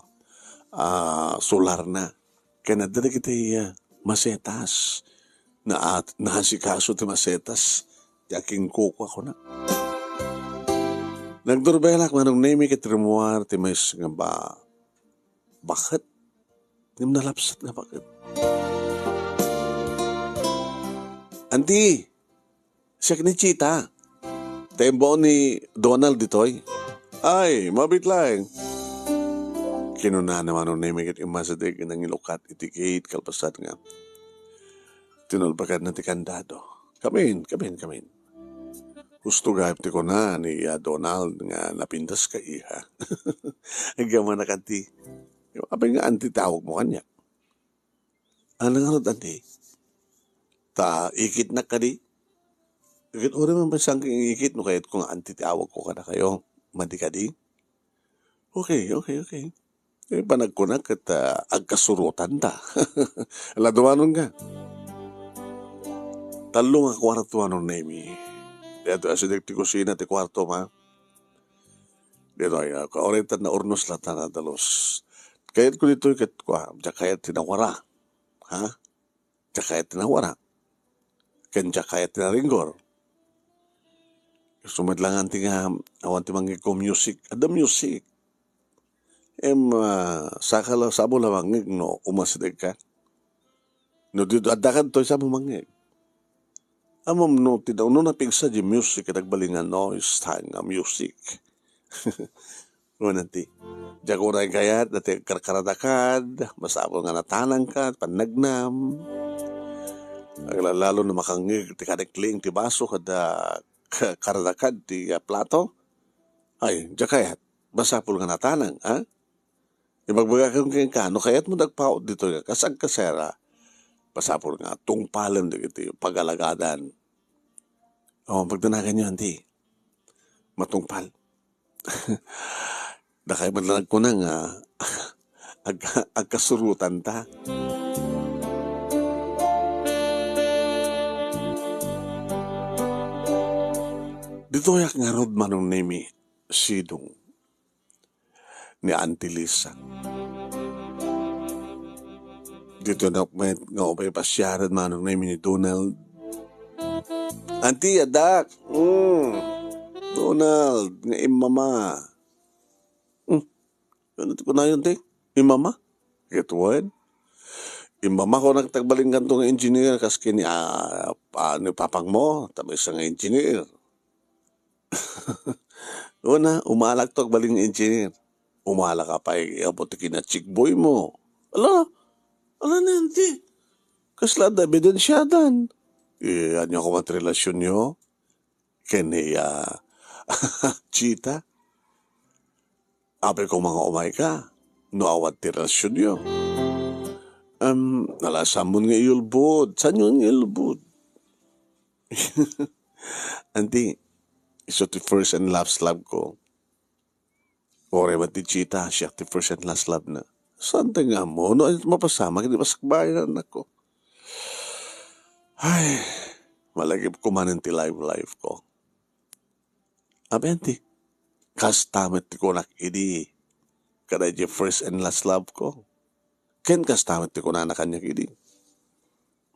ah, solarna. Ken adda dagiti, ah, masetas. Naat-, naasikaso ti masetas. ti akingkoko a kuna. Nagdurbelak, Manong Nemi, ket rimmuar ti maysa nga ba-, baket. Ngem nalapsat nga baket. "Anti, siak ni Chita. Ti imbaon ni Donald ditoy." "Ay, mabit laeng," kinunana, Manong Nemi, ket immasideg nga nangilukat iti gate kalpasan nga tinulbaganna ti kandado. "Come in, come in, come in. Husto gayam ti kuna ni, ah, Donald nga napintas ka, iha." Agyaman a, "Anti, apay nga anti ti awagmo kaniak?" "Ano ngarud, anti? Ta ikitnak kadi?" "Ket uray man pay saan nga ikit no kayatko nga anti ti awagko kadakayo. Madi kadi?" "Okay, okay, okay." Eh, panagkunak ket, ah, agkasurotanta. Laduanon nga. Tallo nga kuarto, Manong Nemi. Daytoy asideg ti kusina ti kuarto, ma. Daytoy, ah, kauray ta naurnos latta nga dalus. Kayatko ditoy ket kua, diak kayat ti nawara. Ha? Diak kayat ti nawara. Ken diak kayat ti naringgor. Gusto met lang, anti, nga awan ti mangngegko music. Adda music. Em, ah, saka la, sabo la mangngeg no umasideg ka. No di adda kadtoy, saan mo mangngeg? Ammom no ti, no napigsa di music, ket agbalin nga noise time nga music. Kuna, anti, diak uray kayat daytoy agkarkaradakad, masapul nga natanangka, pannagnam. Aglalalo no makangngeg ti kanikling ti baso, kada ka-, karadakad ti, ah, plato. Ay, diak kayat. Masapul nga natanang, ha? Ibagbagak kenka, no kayatmo dagpaut ditoy nga kas agkasera, masapul nga tungpalen dagiti pagalagadan. O, pagdanaganyo, anti. Matungpal. Dakay met lang nagkuna nga ag-, agkasurotanta. Ditoyak ngarud, Manong Nemi, sidong ni Auntie Lisa. Ditoyak met nga umapasyar, Manong Nemi, ni Donald. Anti, addak. Mm. Donald, nga immama. Hmm. Ano ti kunayon ti? Immama? Ket wen. Immama ko nagtagbalinganto nga engineer kas ken ni, ah, pa-, ni papangmo, ta maysa nga engineer. Una, umalakto agbalin nga engineer. Umalak ka pay, apo ti kinachikboy mo. Ala, ala, Nenti. Kasla adda ebidensiadan? Eh, ania koma ti relasionyo ken ni, ah, Chita? Apay koma nga umay ka, no awan ti relasionyo. Em, nalasammon nga iyulbod. Saanyo nga iyulbod? Anti, isu ti first and last love ko. Uray met ti Chita, siak ti first and last love na. Saan ta nga ammo? No, ay, mapasamak, di masakbayan, anak ko. Ay, malagip ko manen ti life, life ko. Abi, anti, kasta met ti kunak idi, kada iti first and last love ko. Ken kasta met ti kunana kaniak idi.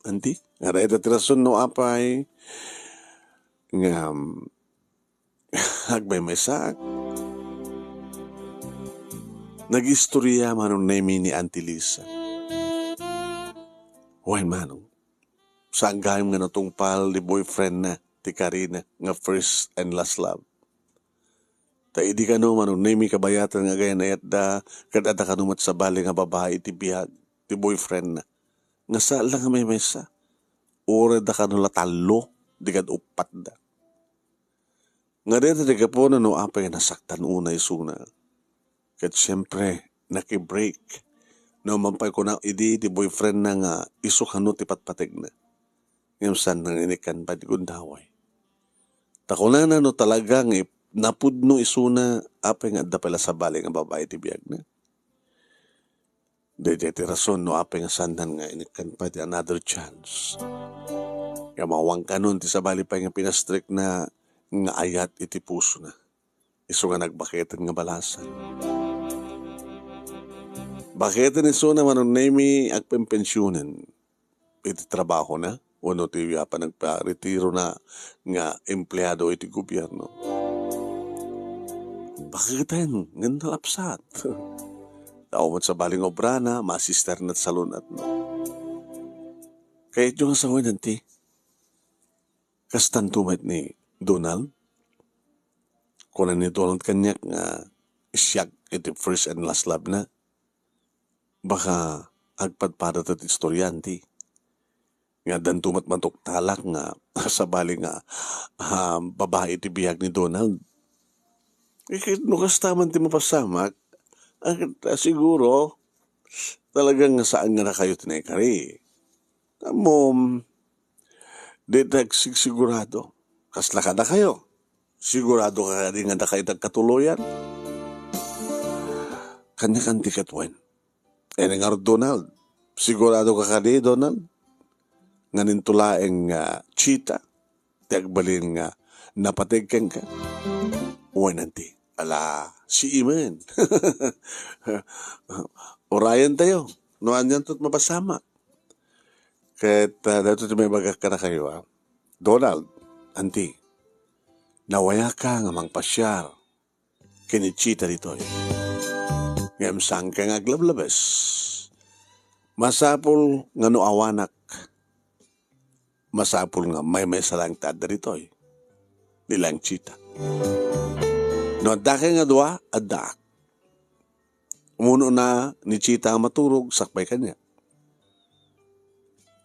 Anti, nga dayta ti rason no apay nga, um, agmaymaysaak. Nagistorya Manong Nemi ni Auntie Lisa. Wen, Manong, saan gayam nga natungpal ti boyfriend na ti Karina nga first and last love. Ta idi kano, Manong Nemi, kabayatan nga agayan-ayatda, ket adda kano met sabali nga babai iti biag ti boyfriend na. Nga saan la nga maymaysa. Uray adda kano la tallo, di kad uppat da. Nga dayta ti gapuna no apay nga nasaktan unay isuna. Ket siempre, nakibreak. No, mapan pay kuna idi ti boyfriend na nga isu kano ti patpategna. Ngem saan nga inikkan pay ti gundaway. Ta kunana no talaga nga ip-, napudno isuna, apay nga adda pay la sabali nga babai ti biagna. Daydiay ti rason no apay nga saannan nga inikkan pay ti another chance. Nga maawangkanon ti sabali pay nga pinastrekna nga ayat iti pusona. Isu nga nagbaketen nga balasan. Baketen isuna, Manong Nemi, agpenpensionen iti trabahona. wenno ti, ah, panagparetirona nga empleado iti gobierno. Pakiten nga nalapsat. Tao met sabali nga obrana, maasisterna ti salun-atna. Kayatyo nga sawen, anti? Kastanto met ni Donald? Kuna ni Donald kaniak nga siak iti first and last love na. Baka agpadpadata ti istorya, anti? Nga addanto met matuktalak nga sabali nga, ah, babai ti biag ni Donald. Eh, no kasta man ti mapasamak, ah, siguro, talagang saan nga dakayo ti naikari. Ammom, di ta agsigsigurado. Kasla kadakayo? Sigurado ka kadi nga dakayo ti agkatuloyan? Kaniak, anti, ket wen. Ania ngarud, Donald? Sigurado ka kadi, Donald? Nga ninto laeng nga Chita ti agbalin nga napateg kenka? Wen, anti. Ala, sii men. Urayen tayo. No anianto ti mapasamak. Ket, ah, daytoy ti maibagak kadakayo, ah. Donald, anti, nawayaka nga mangpasiar ken ni Chita ditoy. Ngem saanka nga aglablabes. Masapul nga no awanak, masapul nga maymaysa laeng ti adda ditoy. Ni laeng Chita. No addakay nga dua, addaak. Umunona ni Chita a maturog sakbay kaniak.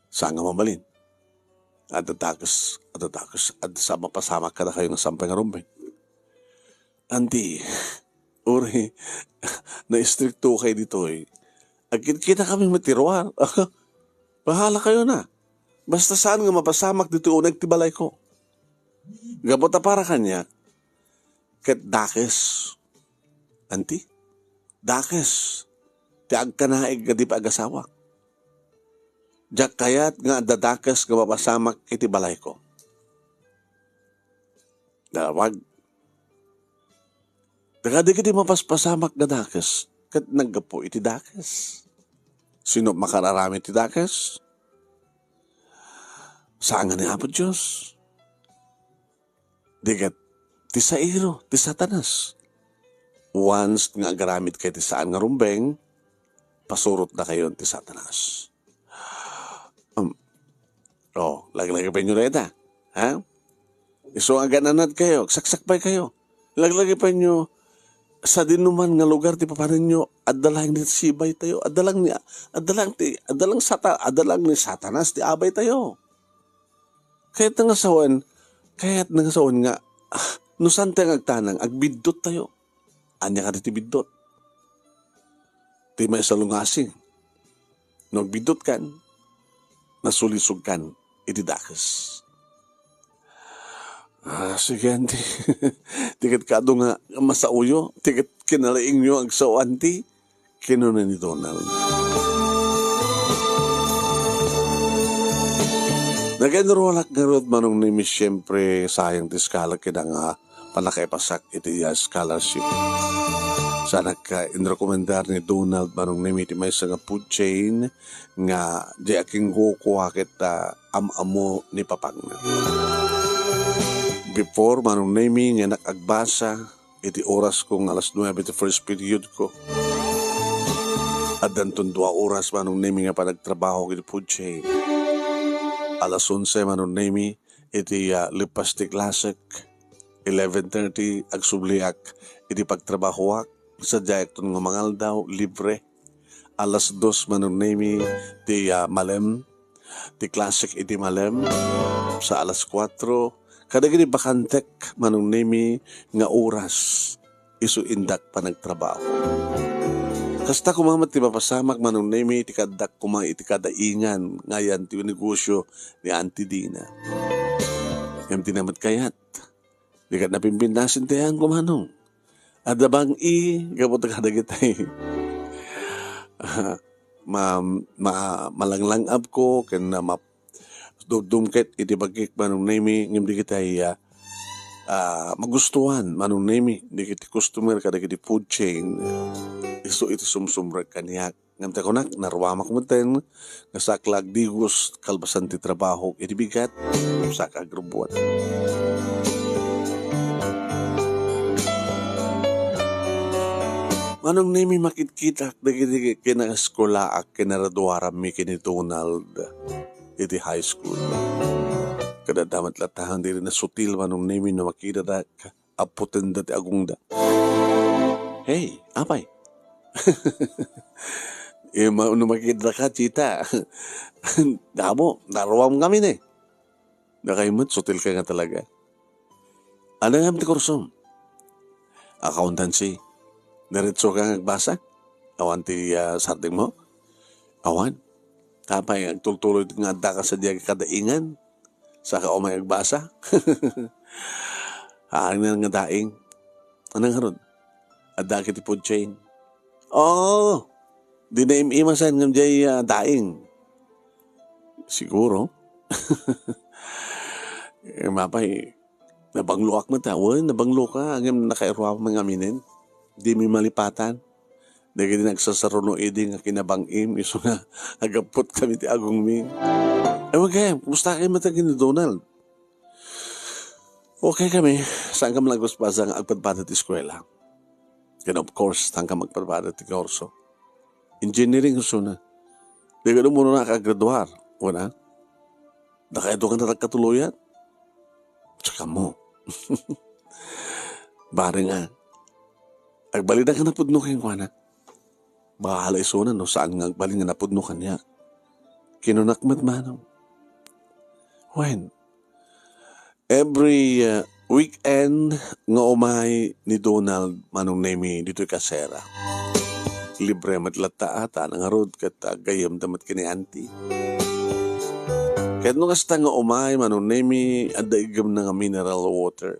Saan nga mabalin. Adda dakes, adda dakes, adda sa mapasamak kadakayo nga sampay nga rumbeng. Anti, uray, naistrikto kay ditoy. Agkitkita kami met ti ruar. Bahala kayo na. Basta saan nga mapasamak ditoy uneg ti balayko. Gapu ta para kaniak, ket dakes. Anti? Dakes ti agkanaig nga di paagasawak. Diak kayat nga adda dakes nga mapasamak iti balayko. Nalawag. Dagadi kadi mapaspasamak nga dakes, ket naggapu iti dakes. Sino makararamid ti dakes? Saan nga ni Apo Dios. Di ket ti sairo, ti Satanas. Once nga agaramid kay ti saan nga rumbeng, pasurotna kayon ti Satanas. Um, oh, laglagipenyo dayta, ha? Isu nga agan-anad kayo, agsaksakbay kayo. Laglagipenyo, sadinoman nga lugar ti papanenyo, adda lang ni sibay tayo, adda lang ni, adda lang ti, adda lang sata-, adda lang ni Satanas ti abay tayo. Kayat nga sawen, kayat nga sawen nga, ah, no saan tayo nga agtanang, agbiddot tayo. Ania kadi ti biddot? Ti maisalungasing. No agbiddot kan, nasulisog kan iti dakes. Ah, sige, anti. Ti ket kado nga masauyo, ti ket kinalaingyo agsao, anti. Kinuna ni Donald. Nagainrualak ngarud, Manong Nemi, siyempre, sayang ti scholar kida nga pannakaipasak iti, ah, scholarship. Saanak, ah, inrekomendar ni Donald, Manong Nemi, ti maysa nga food chain nga di akingguko ket, ah, am-ammo ni papangna. Before, Manong Nemi, nga anak agbasa, iti oras ko nga alas nuebe ti first period ko. Addanton dua oras, Manong Nemi, nga panagtrabaho iti food chain. Alas onse, Manong Nemi, iti, ah, lepas ti klasek. Eleven thirty, agsubliak iti pagtrabahoak. Sadiayakton nga mangaldaw, libre. Alas dos, Manong Nemi, ti, ah, malem. Ti klasek iti malem sa alas kuatro, kadagiti bakantek, Manong Nemi, nga oras, isu indak panagtrabaho. Kasta koma met ti mapasamak, Manong Nemi, ti kaaddak koma iti kadaingan nga ayan ti negosyo ni Auntie Dina. Ngem di na met kayat. Di ket napimpintas ti ayanko, Manong. Adda bang-i, gapu ta kadagitay. Ma-, ma-, malanglang-abko, ken na map-, dumdumket iti bagik, Manong Nemi, ngem di kitay, ah, ah, magustuhan, Manong Nemi, di kiti customer kadagiti food chain. Isu iti sumsumrek kaniak. Ngem ti kunak, naruamak metten nga saak la agdigos kalpasan ti trabaho iti bigat, saak agrubbuat. Manong Nemi, makitkitak dagiti kinaeskulaak, kinaraduarammi ken ni Donald iti high school. Kada damat latahan diri nasutil, Manong Nemi, no makidadak, aputenda ti agongda. Hey, apay. Eh, ma-, no makita ka, Chita. Damo, naruam kami ne. Nakaimet, sutil ka nga talaga. Ano nga ti kursom? Accountancy. Diretso ka nga agbasa? Awan ti, ah, sardeng mo? Awan. Apay, agtultuloy nga adda ka sa diag kadaingan. Saka umay agbasa. Haan nga daing. Ano nga ron? Adda ka ti food chain? Oo. Di na im-imasan ngam jay, ah, daing. Siguro. Eh, mapay, nabangloak met, ah. Wen, nabanglo ka. Ngem nakairuam nga aminen. Di mi malipatan. Dagiti nagsasaruno idi nga kinabang-im, isu nga agappot kami ti agongmi. Ewan kay, kumusta kay met ken ni Donald? Okay kami, saan kami nagpaspasan nga agpadpada ti eskwela? And of course, saan ka magpadpada ti kurso? Engineering, isuna. Di ka dumuno na kagraduar, wala? Nakaido ka na nagkatuloyan? Tsaka mo. Bareng a. Agbalin ka napudno kenkuana. Bahala isuna no saan nga agbalin nga napudno kaniak. Kinunak met manong. Wen, every, uh, weekend nga umay ni Donald, Manong Nemi, ditoy kasera. Libre met latta ata, nangarud ket aggayemda met ken ni Auntie. Ket no kasta nga umay, Manong Nemi, adda iggemna nga mineral water.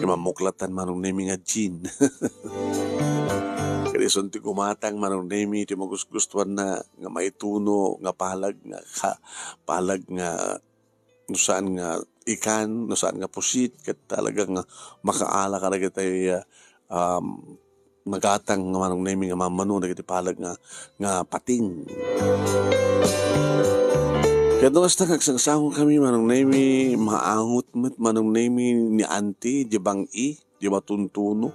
Imammok latta, Manong Nemi, nga gin. Ket isun ti gumatang, Manong Nemi, ti magusgustuanna nga maituno nga palag nga ka-, palag nga no saan nga ikan, no saan nga pusit, ket talaga nga makaala kadagiti, ah, um, nagatang nga Manong Nemi nga mammano dagiti palag nga, nga pating. Ket no kasta nga agsangsango kami, Manong Nemi, maangot met, Manong Nemi, ni Auntie, di bang-i, di matuntuno.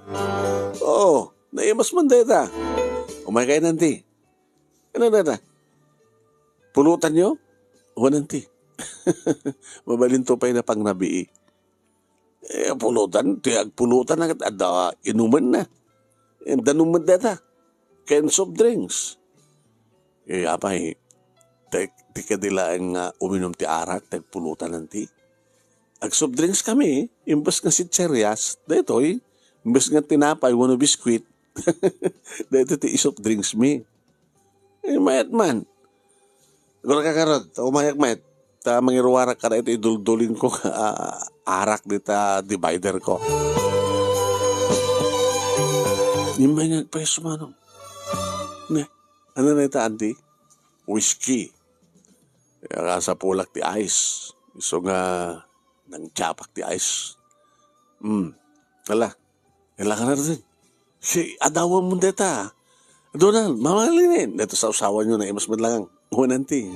Oo, naimas man dayta. Umay kayo, Auntie. Ano dayta? Pulutanyo? Wen, Auntie. Mabalinto pay na pangrabii. Eh, pulutan, ti agpulutan na ket adda inumenna. Eh, danum met dayta. Ken soft drinks. Eh, apay, ti, ti kadi laeng nga uminum ti arak, ti agpulutan, Auntie. Ag-soft drinks kami, imbes nga sitserias, daytoy, imbes nga tinapay wenno biskwit, daytoy ti i-soft drinks mi. Eh, mayat man. Gura ka karod, umayak met. Ta mangiruarak ka daytoy iduldulin ko, ah, arak dita divider ko. Immay nga agpayso manong. Ne, ano na ita, Auntie? Whiskey. Kaya kasapulak ti ice. Isu nga nangtiapak ti ice. Hmm. Ala. Ala ka na rin. Si adawam mo deta. Donald, mamalinin. Dito sa usawan nyo na imas madlangang. Wen, Auntie.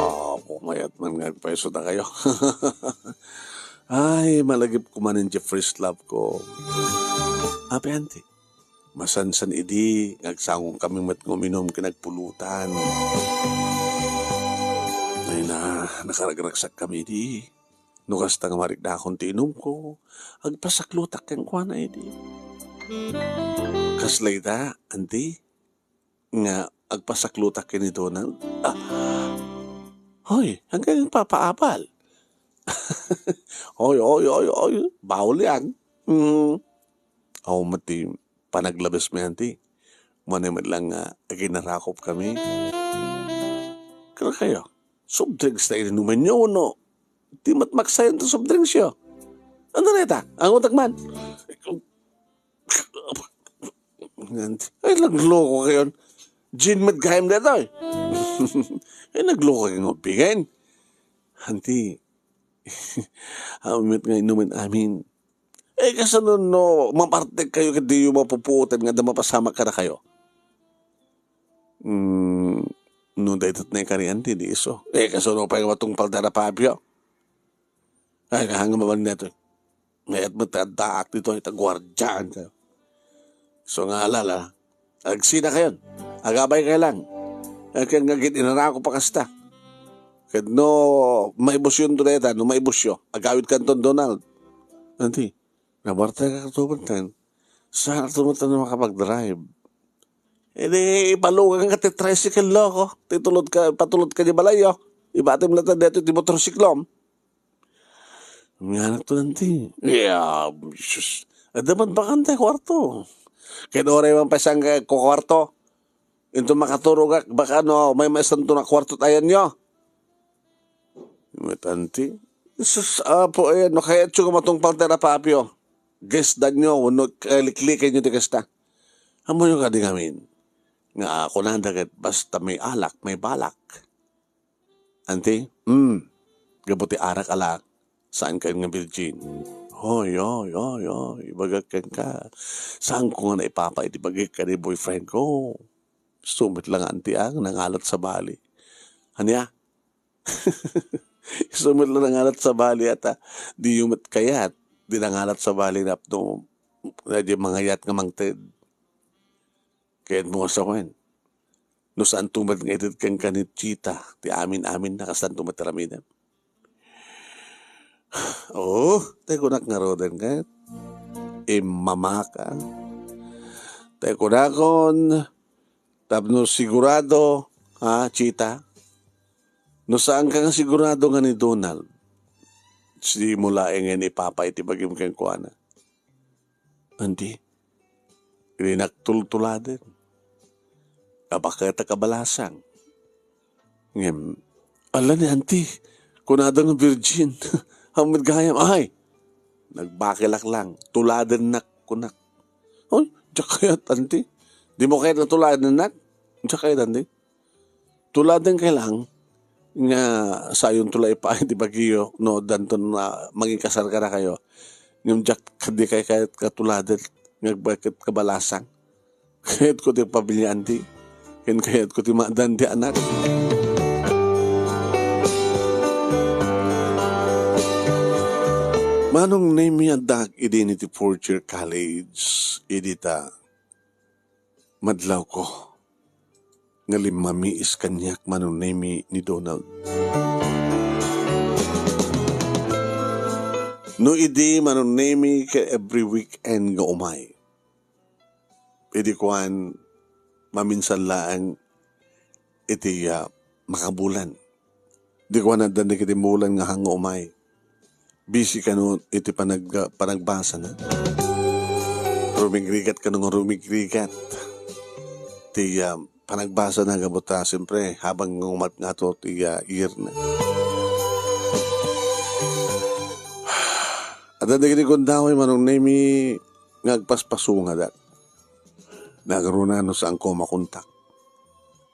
Ah, pumayat man nga agpayso da kayo. Ay, malagip ko man in Jeffrey's love ko. Ape, Auntie. Masansan idi nga agsangong kami met nga uminum ken agpulutan. Ay na, nakaragragsak kami idi. No kasta nga mariknakon ti inumko, agpasaklutak kenkuana idi. Kasla ita, Auntie, nga agpasaklutak ken ni Donald? Ah, hoy, hanggang papaapal. Hoy, hoy, hoy, hoy, bawal yan. Mm. Aw, met ti panaglabes mi, Auntie. Mano met lang nga aginarakop kami. Kada kayo, soft drinks na ininuman nyo, no? Di matmaksayan to soft drinks yo. Ano na ita? Ang utak man. Ay, nagloko kayo. Gin met gayam dito, eh. Ay, nagloko kayo ng upigan. Auntie, amit nga inuman amin. Eh, kasano no, mamartek kayo ket diyo mapupuotan nga adda mapasamak kadakayo? Mm, no dayta ti naikarian ti, di isu. Eh, kasuno pay nga matungpal ti arapapyo. Ay, kahangan mabalin daytoy. Mayat met ti addaak ditoy, ta guardian kayo. So nga alala, agsinakayon. Agabay kayo lang. Ay, kaya nga gid inarako pa kasta. Ket no maibusyon to dayta, no maibusyo, agawid kanton Donald. Anti, nabarta ka to, Bertan. Saan to met a makapag-drive? Idi, ipalugan ka ti tricycle, loko. Ti tulod ka, patulod ka di balayo. Ibatim latta dito ti motorsiklom. Mianak to nanti. Yeah, sus. Adda man bakante kwarto. Ket oray man pay saan ka kukuarto. Into makaturogak, baka no, may maisanto na kwarto tayan nyo. Met anti. Sus, apo, eh, no kayatyo nga matungpal ti arapapyo. Guess danyo, no kaliklikan nyo ti kasta. Amoyo kadi ngamin. Nga ako nanda ket basta may alak, may balak. Anti? Hmm. Gapu ti arak alak. Saan kayo nga virgin? Hoy, hoy, hoy, hoy. Ibagak kenka. Saan ko nga naipapa iti bagik kadi boyfriend ko? Sumit lang anti ang nangalat sa bali. Ania? Isu met la nangalat sa bali ata. Di yu met kayat. Di nangalat sa bali napno. Di mangayat nga mangted. Kayat mo nga sawen. No saan to met nga ited kenka ni Chita, ti amin-amin na kastan to met aramidem. Oh, tay kunak nga roden ket. Immamaka. Tay kunakon, tapno sigurado, ha, Chita? No saan ka nga sigurado nga ni Donald, simula ngay-an ipapa iti bagim kenkuana. Anti, ilinak tultuladen. Abaketa kabalasang. Ngem, ala ni anti, kunada nga virgin. Ammid gayam, ay! Nagbakilak lang, tuladennak, kunak. Oy, diak kayat, anti. Di mo kayat nga tuladennak? Diak kayat, anti. Tuladen kay lang nga sayon to la ipaay ti bagiyo no danton na mangikasar kadakayo. Ngem diak kadi kay kayat katuladen nga agbaket kabalasang. Kayat ko ti pamilya anti. Ken kayat ko ti maadan ti anak. Manong Nemi, addak idi ni ti fourth year college, idi ta madlawko nga limmamiis kaniak Manong Nemi ni Donald. No idi Manong Nemi ket every weekend nga umay. Idi kuan, maminsan laeng iti, ah, makabulan. Di kuan adda dagiti bulan nga hanga umay. Busy kano iti panag-, panagbasana. Rumigrigat kano nga rumigrigat. Ti, ah, panagbasana gapu ta, siyempre, habang umat nga to ti, ah, year na. Adda dagiti gundaway Manong Nemi nga agpaspasungadak. Nagruna no saanko makontak.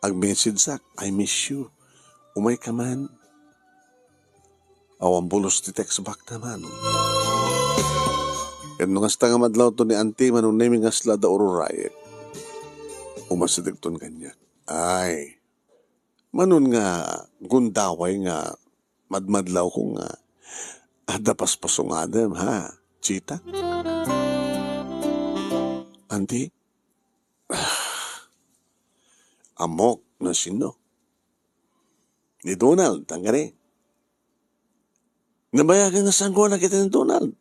Ag-messageak, "I miss you. Umay ka man." Awan bulos ti text back naman. Ket no kasta nga madlawto ni Auntie Manong Nemi nga asla da ururayek. Umasidegton kaniak. Ay, Manon nga gundaway nga madmadlawko nga adda paspasungadem, ha, Chita? Auntie? Ammok no sino. Ni Donald, tangkani. Nabayagan nga saanko a nakita ni Donald.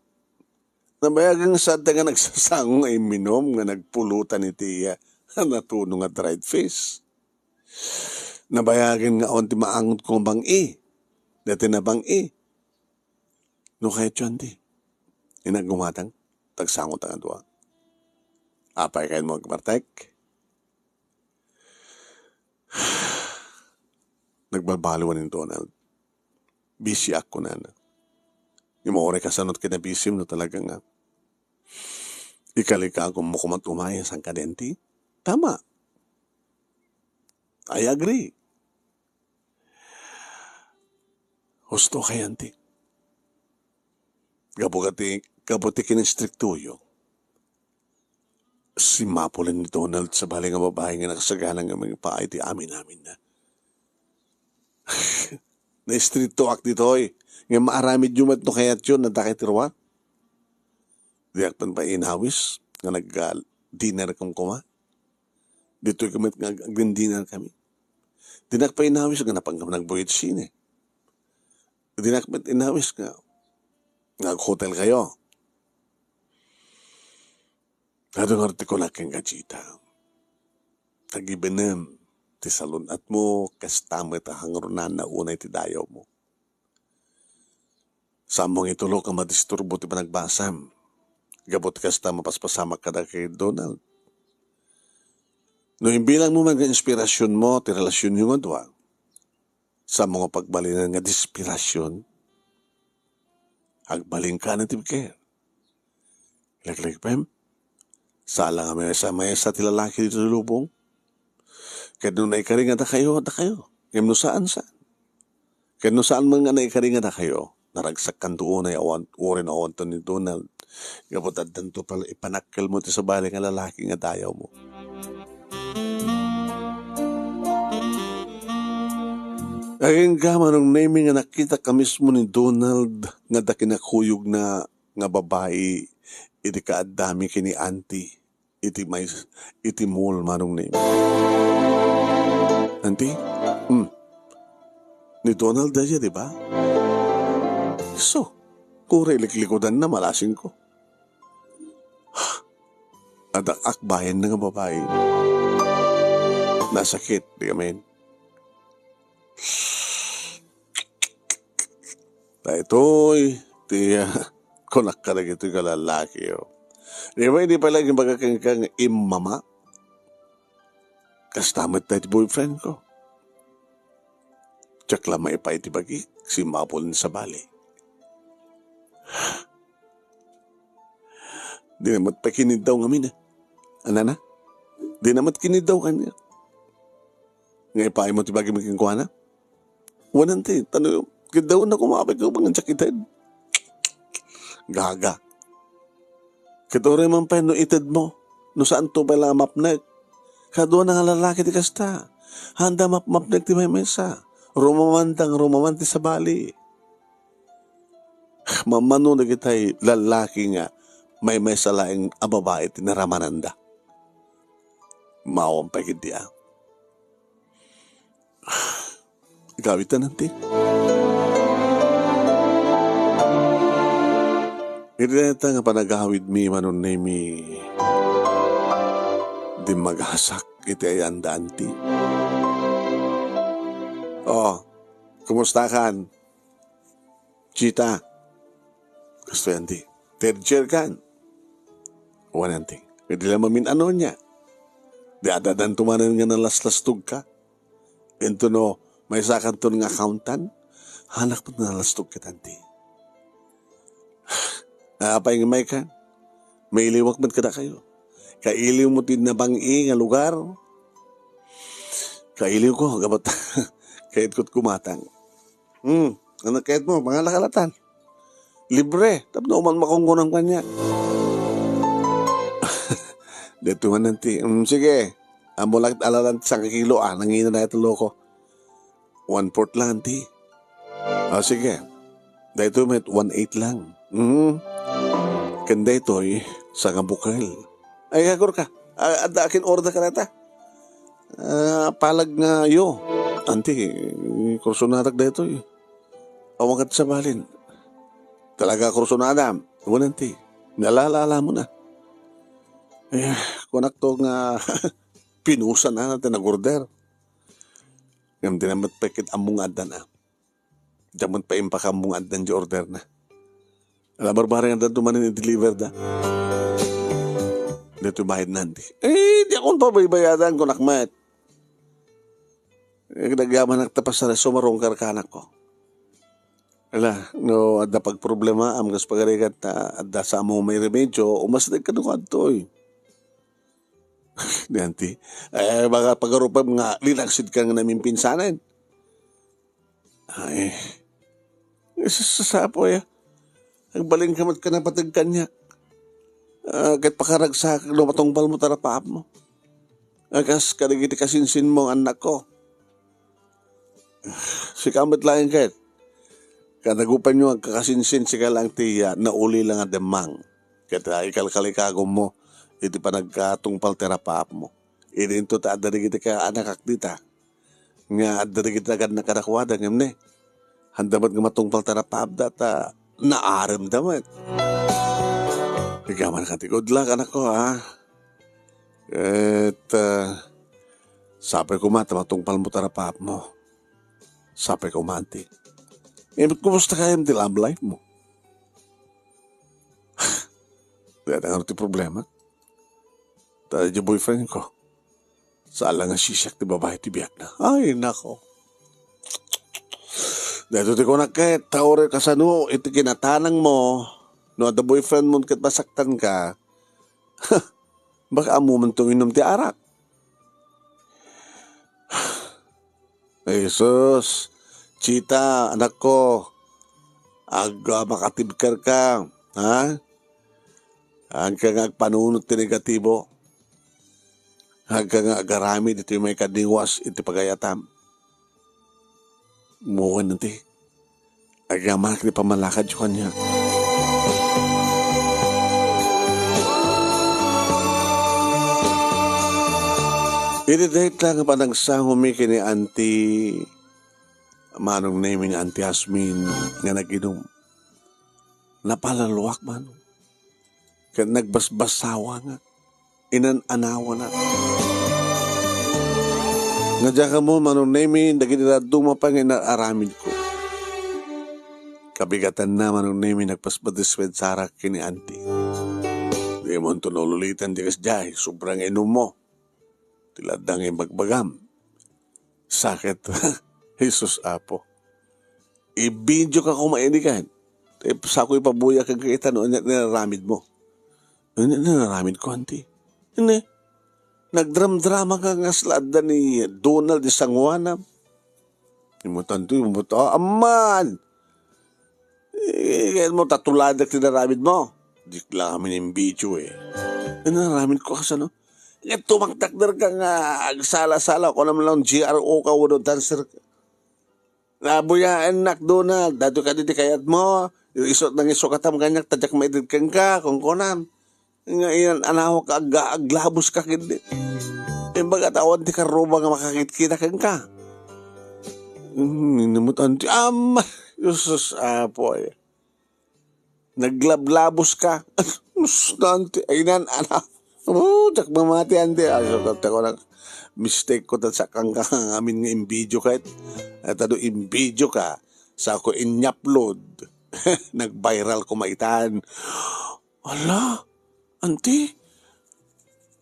Nabayagan nga saadda nga nagsasango nga imminom nga nagpulutan iti iya a natuno nga dried fish. Nabayagan nga awan ti maangot ko nga bang-i. Dati na bang-i. No kayatyo, Auntie. Inaggumatang, tagsangot nga dua. Apay kayo mo agbartek? Nagbalbaliwan ni Donald. Busy ak, kunana. Ngem uray kasano ti kinabisim no talaga nga ikalikagum mo kumat umay, saan kadi, Auntie? Tama. I agree. Husto kay, Auntie. Gapu kati, gapu ti kinistriktoyo. Simmapulen ni Donald sabali nga babai nga nagsagana nga mangipaay ti amin-aminna. Naistriktoak ditoy, ngem maaramidyo met no kayatyo, nadakay ti ruar. Diak pay inawis nga nag-dinner koma. Ditoy kami nga agdin-dinner kami. Dinak pay inawis nga napan kami nagbuy iti sine. Dinak met inawis nga, nga ag-hotel kayo. Adu nga ti kunak kenka, Chita. Agibenem ti salun-atmo, kasta met a hangrunanna unay ti dayawmo. Saanmo nga itulok a madisturbo ti panagbasam. Gapu ti kasta, mapaspasamak kada ken Donald. No imbilangmo man nga inspirasionmo ti relasionyo nga dua, saanmo nga pagbalinan nga desperasion? Agbalinka na ti biker. Leklek pay, sala nga maysa-maysa ti lalaki ditoy lubong. Ket no naikari nga dakayo, dakayo. Ngem no saan, saan. Ket no saan man nga naikari nga dakayo, naragsak kanto unay awan, uray no awanto ni Donald. Gapu ta addanto pay ipanakkelmo ti sabali nga lalaki nga dayawmo. Agingga, Manong Nemi, nga nakitak a mismo ni Donald nga adda kinakuyogna nga babai idi kaaddami ken ni Auntie iti may, iti mall, Manong Nemi. Auntie? Hmm. Ni Donald dayta, di ba? So, kuri liklikudanna, malasingko. Adda akbayan nga babai. Nasakit, di amin. Daytoy ti, ah, kunak kadagitoy nga lalaki, oh. Di ba, di pala imbaga kenka nga immama? Kasta met daytoy boyfriend ko. Diak la maipaay ti bagik, simmapulen sabali. Dina met pay kiniddaw ngamin, eh. Anana? Dina met kiniddaw kaniak. Nga ipaaymo ti bagim kenkuana? Wen, Auntie, ta no kiddawen na koma, apay ko nga diak ited. Gaga. Ket uray man pay no itedmo, no saanto pay la a mapnek. Kaduana nga lalaki ti kasta. Haanda mapmapnek ti maymaysa. Rumamanda nga rumaman ti sabali. Mammano dagitay lalaki nga maymaysa laeng a babai ti naramananda. Maawan pay ketdi, a. Igawidtan, Auntie. Iti dayta nga panagawidmi, Manong Nemi, dimmagasak iti ayanda, Auntie. Oh, kumustakan? Chita. Kastoy, Auntie. Third year kan? Wen, Auntie. Ket di la mamin-ano ania. Di adda-addanto manen nga nalaslastogka. Intono, maysakanton nga accountant. Hanak met nalastog ket, Auntie. Apay nga maykan? Mailiwak met kadakayo. Kailiwmo ti nabang-i nga lugar. Kailiwko, gabat. Kayatko ti kumatang. Hmm, ano kayatmo? Mangala ka latan. Libre. Tapno man makungkunam kaniak. Daytoy man, Auntie. Hmm, sige. Ammo la ket alalan ti sangkakilo, a. Nangina na ito loko. One-fourth lang, Auntie. Ah, sige. Daytoy met one-eighth lang. Mhm. Ken daytoy, sangabukel. Ay, agurka. A-, adda akin order ka dayta. Ah, palag nga yo. Auntie, kursonadak daytoy. Awan ket sabalin. Talaga kursonadam. Wen, Auntie. Nalalaammo na. Eh, kunak to nga pinusan na ti nag-order. Ngem di na met pay ket ammo nga addan, a. Diak met pay impakaammo nga addan ti order na. Ala, barbareng addanto manen i-deliver da. Daytoy bayad na, Auntie. Eh, diakon pabaybayadan, kunak met. Eh, nagyamanak ta pasar, sumarungkar kanak ko. Ala, no adda pagproblemaam, kas pagarigat ta adda sa ammo nga mairemedio, umasdek kano kadtoy. Ni Auntie, eh, baka pagarupaem nga linaksidka nga namimpinsanen. Ay, sasapo ya. Agbalinka met ka napateg kaniak. Ah, ket pakaragsakak no matungpalmo ti rapaapmo. A kas kadagiti kasinsinmo, annakko. Sika met laeng ket. Kanagupanyo agkakasinsin, sika laeng ti, ah, nauli la nga demmang. Ket, ah, ikalkalikagummo iti panagkatungpal ti rapaapmo. Idinto ta adda dagiti kaanakak dita. Nga adda dagiti nagannak kadakuada, ngem ne, handa met nga matungpal ti rapaapda ta naaremda met. Pigaman ka ti good luck, anakko, ha? Ket, ah, sapay koma ta matungpalmo ti rapaapmo. Sapay koma, anti. Ngem kumusta kayam ti love life mo? Dayta nga ti problema. Ta di boyfriend ko. Saan la nga sisiak ti babai ti biagna. Ay, nako. Dayto ti kunak ket, ta uray kasano iti kinatanangmo, no adda boyfriend mo ket masaktan ka, baka ammo man tong inom ti arak. Jesus, Chita, anakko, ag-, ah, makatibker ka, ha? Agka nga agpanunot ti negatibo. Agka nga agaramid iti maikadinguas iti pagayatam. Wen ti agyamanak iti pammalakadyo kaniak. Iti dayta nga panagsangomi ken ni Auntie, Manong Nemi, ni Auntie Asmin, nga nag-inom, napalaluak, Manong. Ket nagbasbasawangak, inan-anawanak. Nga diak ammo, Manong Nemi, dagiti dadduma pay nga inar-aramidko. Kabigatanna, Manong Nemi, nagpaspadispensarak ken ni Auntie. Dimonto naululitan ti kasdiay, sobra nga inummo. Ti ladda nga ibagbagam. Sakit. Jesus, Apo. I-video ka koma idi ken. Sako ipabuya kenka ita no ania ti inaramidmo. Ania ti inaramidko, Auntie? Ania? Nagdramdramaka nga kasla adda ni Donald di San Juana. Imutan to, imutan. Ah, amman! Eh, kaya mo, tatuladak ti inaramidmo. Diak la kami in-video, eh. Inaramidko kasano? Nga tumaktakder ka nga agsala-sala, kunam lang G R O ka, wenno dancer ka. Nabuyaennak, Donald, daytoy kadi ti kayatmo. Isu-, nangisukatam kaniak, ta diak maited kenka, kunkunam. Nga inan-anawak ka, ag-, aglabuska ketdi. Imbag a ta awan ti karruba nga makakitkita kenka. Hmm, inimut, Auntie. Ama! Jesus, Apo, ay. Naglablabuska. Sus, Auntie, ay, inan-ana. Oh, diak mamati, Auntie. Ay, so, ta, ta, ko nag-, mistake ko, ta, sakang ka, amin nga in-video ka, et. Ay, ta, no in-video ka, sako in-upload. Nag-viral koma itan. Ala, Auntie,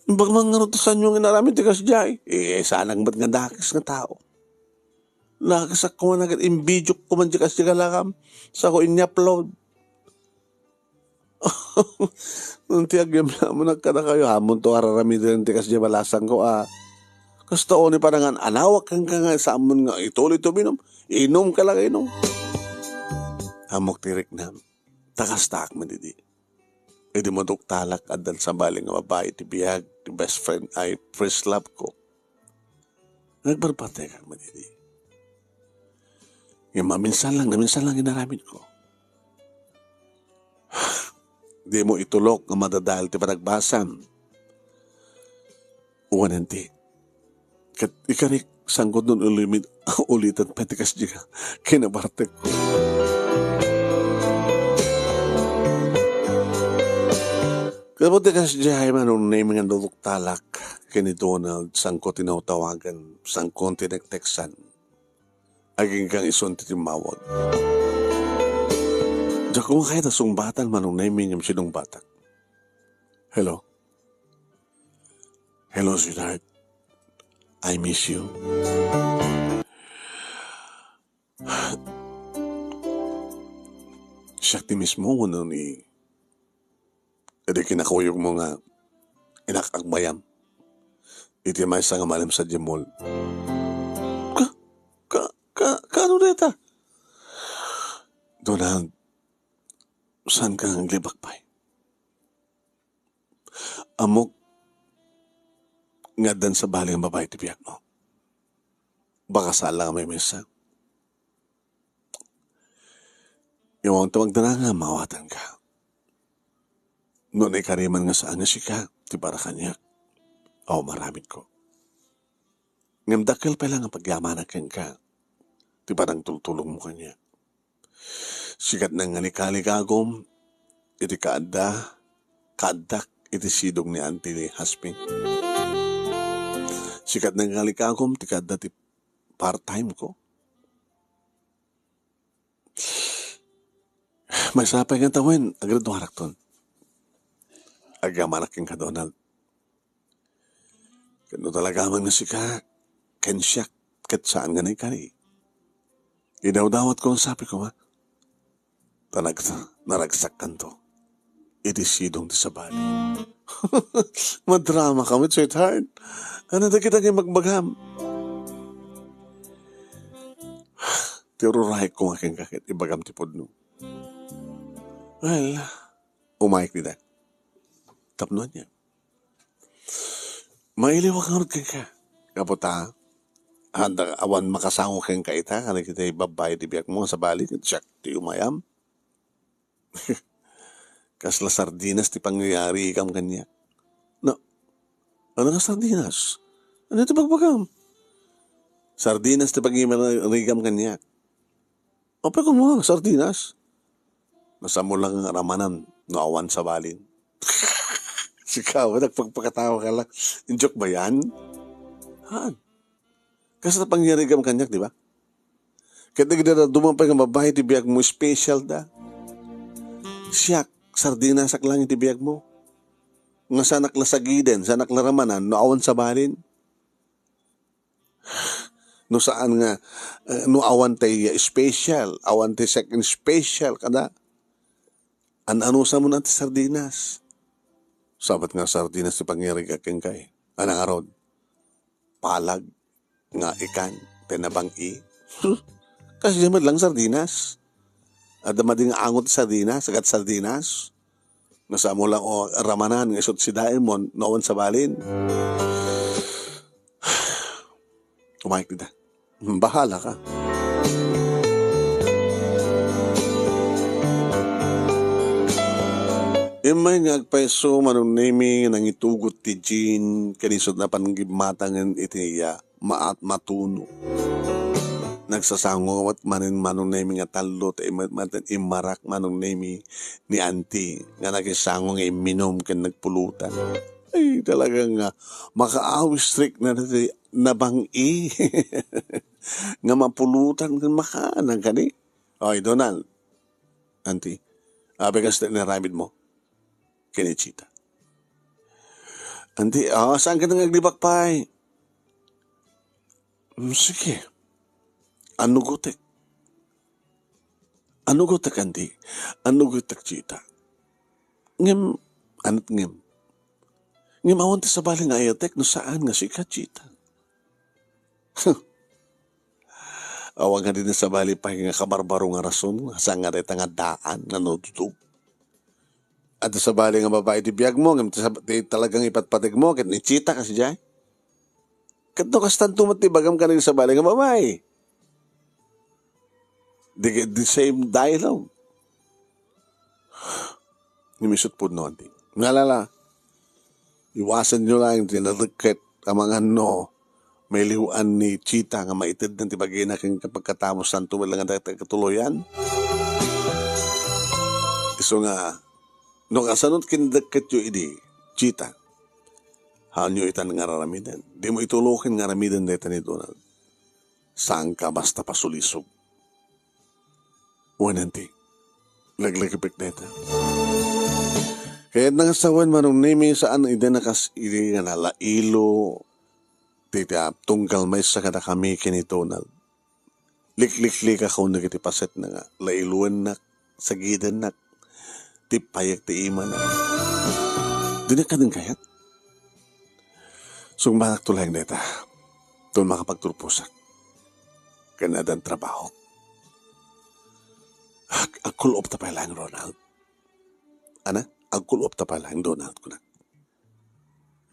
imbag man ngarud ti saanyo nga inaramid ti kasdiay. Eh, saanak met nga dakes nga tao. Nakasak ko man agad, in-video ko man di kasdiay kalakam. Sako in-upload. Auntie, agyamlamonak kadakayo, ammon to araramiden ti kasdiay balasangko, a. Kasta oni panangan-anawak kenka nga saammon nga ituloy ti uminum. Inum ka lang, inum. Ammok ti riknam. Ta kastaak met idi. Idi maduktalak, addan sabali nga babai ti biag, ti best friend, ay first love ko. Nagbarbartekak met idi. Ngem maminsan lang, naminsan lang inaramidko. Dimo itulok nga madadael ti panagbasam. Wen, Auntie. Ket ikarik, sangkot no ulimit, ulitan pay ti kasdiay nga kinabartekko. Ket ti kasdiay, Manong Nemi, nga naduktalak ken ni Donald, sangkot ti nawtawagan, sangkot ti nagteksan. Aginggang isun ti timmawag. Diak koma kayat a sungbatan, Manong Nemi, ngem sinungbatak. Hello? Hello, sweetheart. I miss you. Siak ti mismo wenno ni, idi kinakuyogmo nga inak agbayam iti maysa nga malem sadiay mall. Ka, ka, ka, kaano dayta? Donald, saan ka nga aglibak pay? Ammok nga addan sabali nga babai ti biagmo. Baka saan la nga maymaysa. Ngem awan ta magdananga, maawatanka. No naikari man nga saan nga sika ti para kaniak, awan, maaramidko. Ngem dakkel pay la nga pagyamanak kenka ti panangtultulongmo kaniak. Sika ti nangikaligagom iti kaadda, kaaddak iti sidong ni Auntie Hasmin. Sika ti nangikaligagom ti kaadda ti part-time ko. Maysa pay nga tawen, agriduarakton. Agyamanak kenka, Donald. Ket no talaga man nga sika, ken siak, ket saan nga naikari. Idawdawatko nga sapi koma. Ta nag-, naragsakkanto iti sidong ti sabali. Madrama ka met, sweetheart. Ano dagita nga ibagbagam? Ti ururayek ko nga kenka ket ibagam ti pudno. Well, umayek dita. Tapno ania? Mailiwak ngarud kenka. Gapu ta, handa awan makasango kenka ita, kadagiti babbai ti biagmo, sabali, ket siak ti umayam. Kasla sardinas ti pangyarigam kaniak. Na, ano nga sardinas? Ano ti bagbagam? Sardinas ti pangyarigam kaniak. Apay koma, sardinas? Nasamola nga ramanan no awan sabalin. Sika, nagpagpakatawa ka lang. Joke ba yan? Han? Kasta pangyarigam kaniak, di ba? Ket dagiti dadduma pay nga babbai ti biagmo, special da. Siak, sardinasak lang iti biagmo. Nga saanak la sagiden, saanak la ramanan no awan sabalin. No saan nga, eh, no awan tay special, awan tay second special kada. An-anusa mo na ti sardinas. Sabat nga sardinas ti pangyarigak kenka. Ano ngarud? Palag nga ikan, ti nabang-i. Sus, kasdiay met lang sardinas. Adda madi nga angot ti sardinas, sagat sardinas. Nasamola o ramanan nga isut si Daimon, no awan sabalin. Umayek dita. Bahala ka. Immay nga agpayso Manong Nemy nga nangitugot ti gin, ken isut napan gimmatangen iti iya maat matuno. Nagsasango met manen Manong Nemy nga tallo, ta immet-, met-, immarak Manong Nemy ni Auntie nga nakisango nga imminum ken nagpulutan. Ay, talaga nga makaawis rik na ti nabang-i nga mapulutan ken makaanang kadi. Oy, Donald, Auntie, apay kasta inaramid mo ken ni Chita? Auntie, ah, saan ka nang aglibak pay? Mm, sige. Anugotek. Anugotek, Auntie. Anugotek, Chita. Ngem, anat ngem. Ngem awan ti sabali nga ayatek no saan nga sika, Chita. Awan nga din sabali pay nga kabarbaro nga rason, saan nga dayta nga daan nga nudutog. Adda sabali nga babai ti biag mo, ngem ti sab-, ti talagang ipatpateg mo, ket ni Chita kasdiay. Ket no kastanto met ti ibagam kadagiti sabali nga babai. The, the same dialogue. Ngem isut pudno, Auntie. Ngalala, iwasanyo lang ti nadekket a mangan no mailiw-an ni Chita nga maitedna ti bagina ken pagkatapos santo met lang nga nagkatuloyan. Isu nga, no kasano ti kindekketyo idi, Chita, haanyo itan nga raramiden. Dimo ituloken nga aramiden dayta ni Donald. Saanka basta pasulisog. Wen, Auntie, laglagipek dayta. Kayatna nga sawen, Manong Nemy, saan idi a kas idi nga nalailo ti, ti, ah, tunggal maysa kadakami ken ni Donald. Likliklikak dagiti pasetna nga lailuennak, sagidennak, ti payek ti imana. Dinak kadin kayat? Sumangbatak to laeng dayta. Ton makapagturposak. Ken addan trabahok. Ag-, agkul-op ta pay laeng, Ronald. Ana? Agkul-op ta pay laeng, Donald, kunak.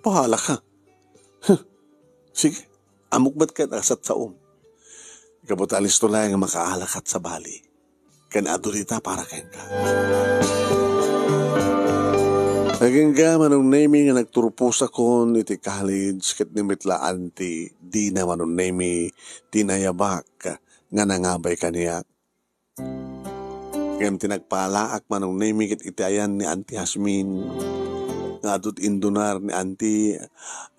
Paala ka. Huh. Sige, ammok met ket a kasatsaom. Gapu ta listo laeng nga makaala kat sabali. Ken adu dita para kenka. Agingga, Manong Nemi, nga nagturposakon iti college ket ni met la Auntie Dina, Manong Nemi, ti nayabak nga nangabay kaniak. Ngem ti nagpaalaak, Manong Nemi, ket iti ayan ni Auntie Jasmine nga adu ti indunar ni Auntie,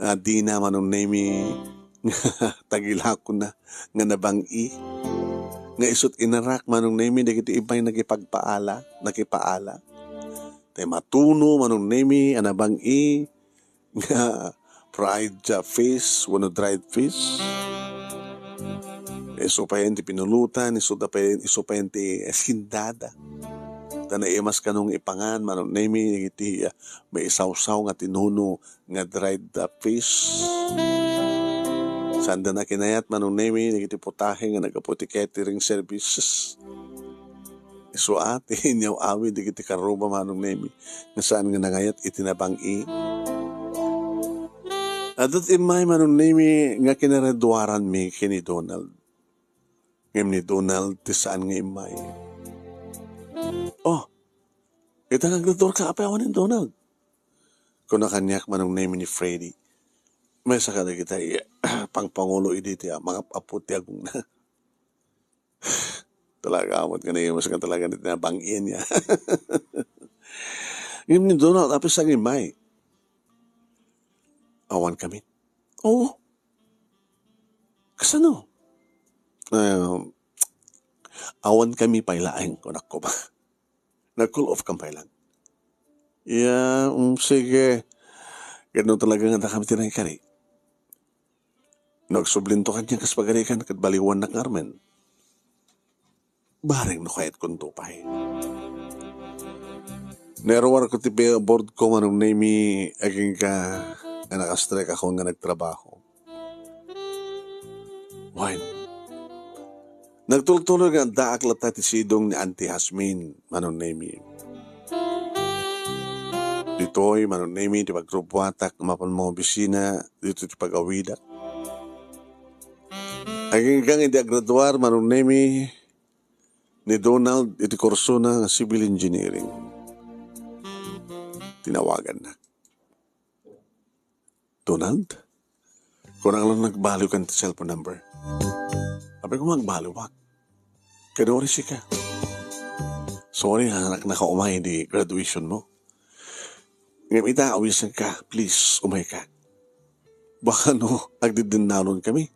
ah, Dina, Manong Nemi, nga tagilakona nga nabang-i. Nga isut' inarak, Manong Nemi, dagiti immay nagipagpaala, nakipaala. Tay matuno, Manong Nemi, a nabang-i nga fried, ah, fish, wenno dried fish. Isu payen ti pinulutan, isu da payen, isu payen ti sindada. Ta naimas kano nga ipangan, Manong Nemi, iti, ah, maisawsaw nga tinuno nga dried, ah, fish. Saan da nakinayat, Manong Nemi, dagiti putahe nga naggapu ti catering services. Isu a ti inyaw-awid dagiti karruba, Manong Nemi, nga saan nga nangayat iti nabang-i. Adda ti immay, Manong Nemi, nga kinaraduaranmi ken ni Donald. Ngem ni Donald ti saan nga immay. "Oh, ita nga agdudurka, apay awan ni Donald?" kuna kaniak, Manong Nemi, ni Freddy. Maysa kadagiti pangpangulo idi ti, ah, mangap-apo ti agongna. Talaga, amat nga naimas nga talaga ni nabang-i niya. Ngem ni Donald, apay saan nga immay? Awan kami. Oo. Kasano? Um, awan kami pay laeng, kunak koma. Nag-cool off kam pay lang. Ya, um, sige. Ket no talaga nga adda kami ti naikari. No agsublinto kaniak kas pagarikan ket baliwannak nga armen. Bareng no kayatkonto pay. Naruarko ti board ko, Manong Nemi, agingga nga nakastrek ako nga nagtrabaho. Wen, nagtultuloy nga addaak latta ti sidong ni Auntie Jasmine, Manong Nemi. Ditoy, Manong Nemi, ti pagrubbuatak, mapan maobisina, ditoy ti pagawidak. Agingga idi agraduar, Manong Nemi, ni Donald iti kursona nga civil engineering. Tinawagannak. "Donald?" Kunana nga nagbaliw kan ti cellphone number. Apay koma, agbaliwak. Kaduri sika. Sorry ha, anak, nakaumay di graduation mo. Ngem ita, awisenka, please, umayka. Baka no, agdiddinnanon kami.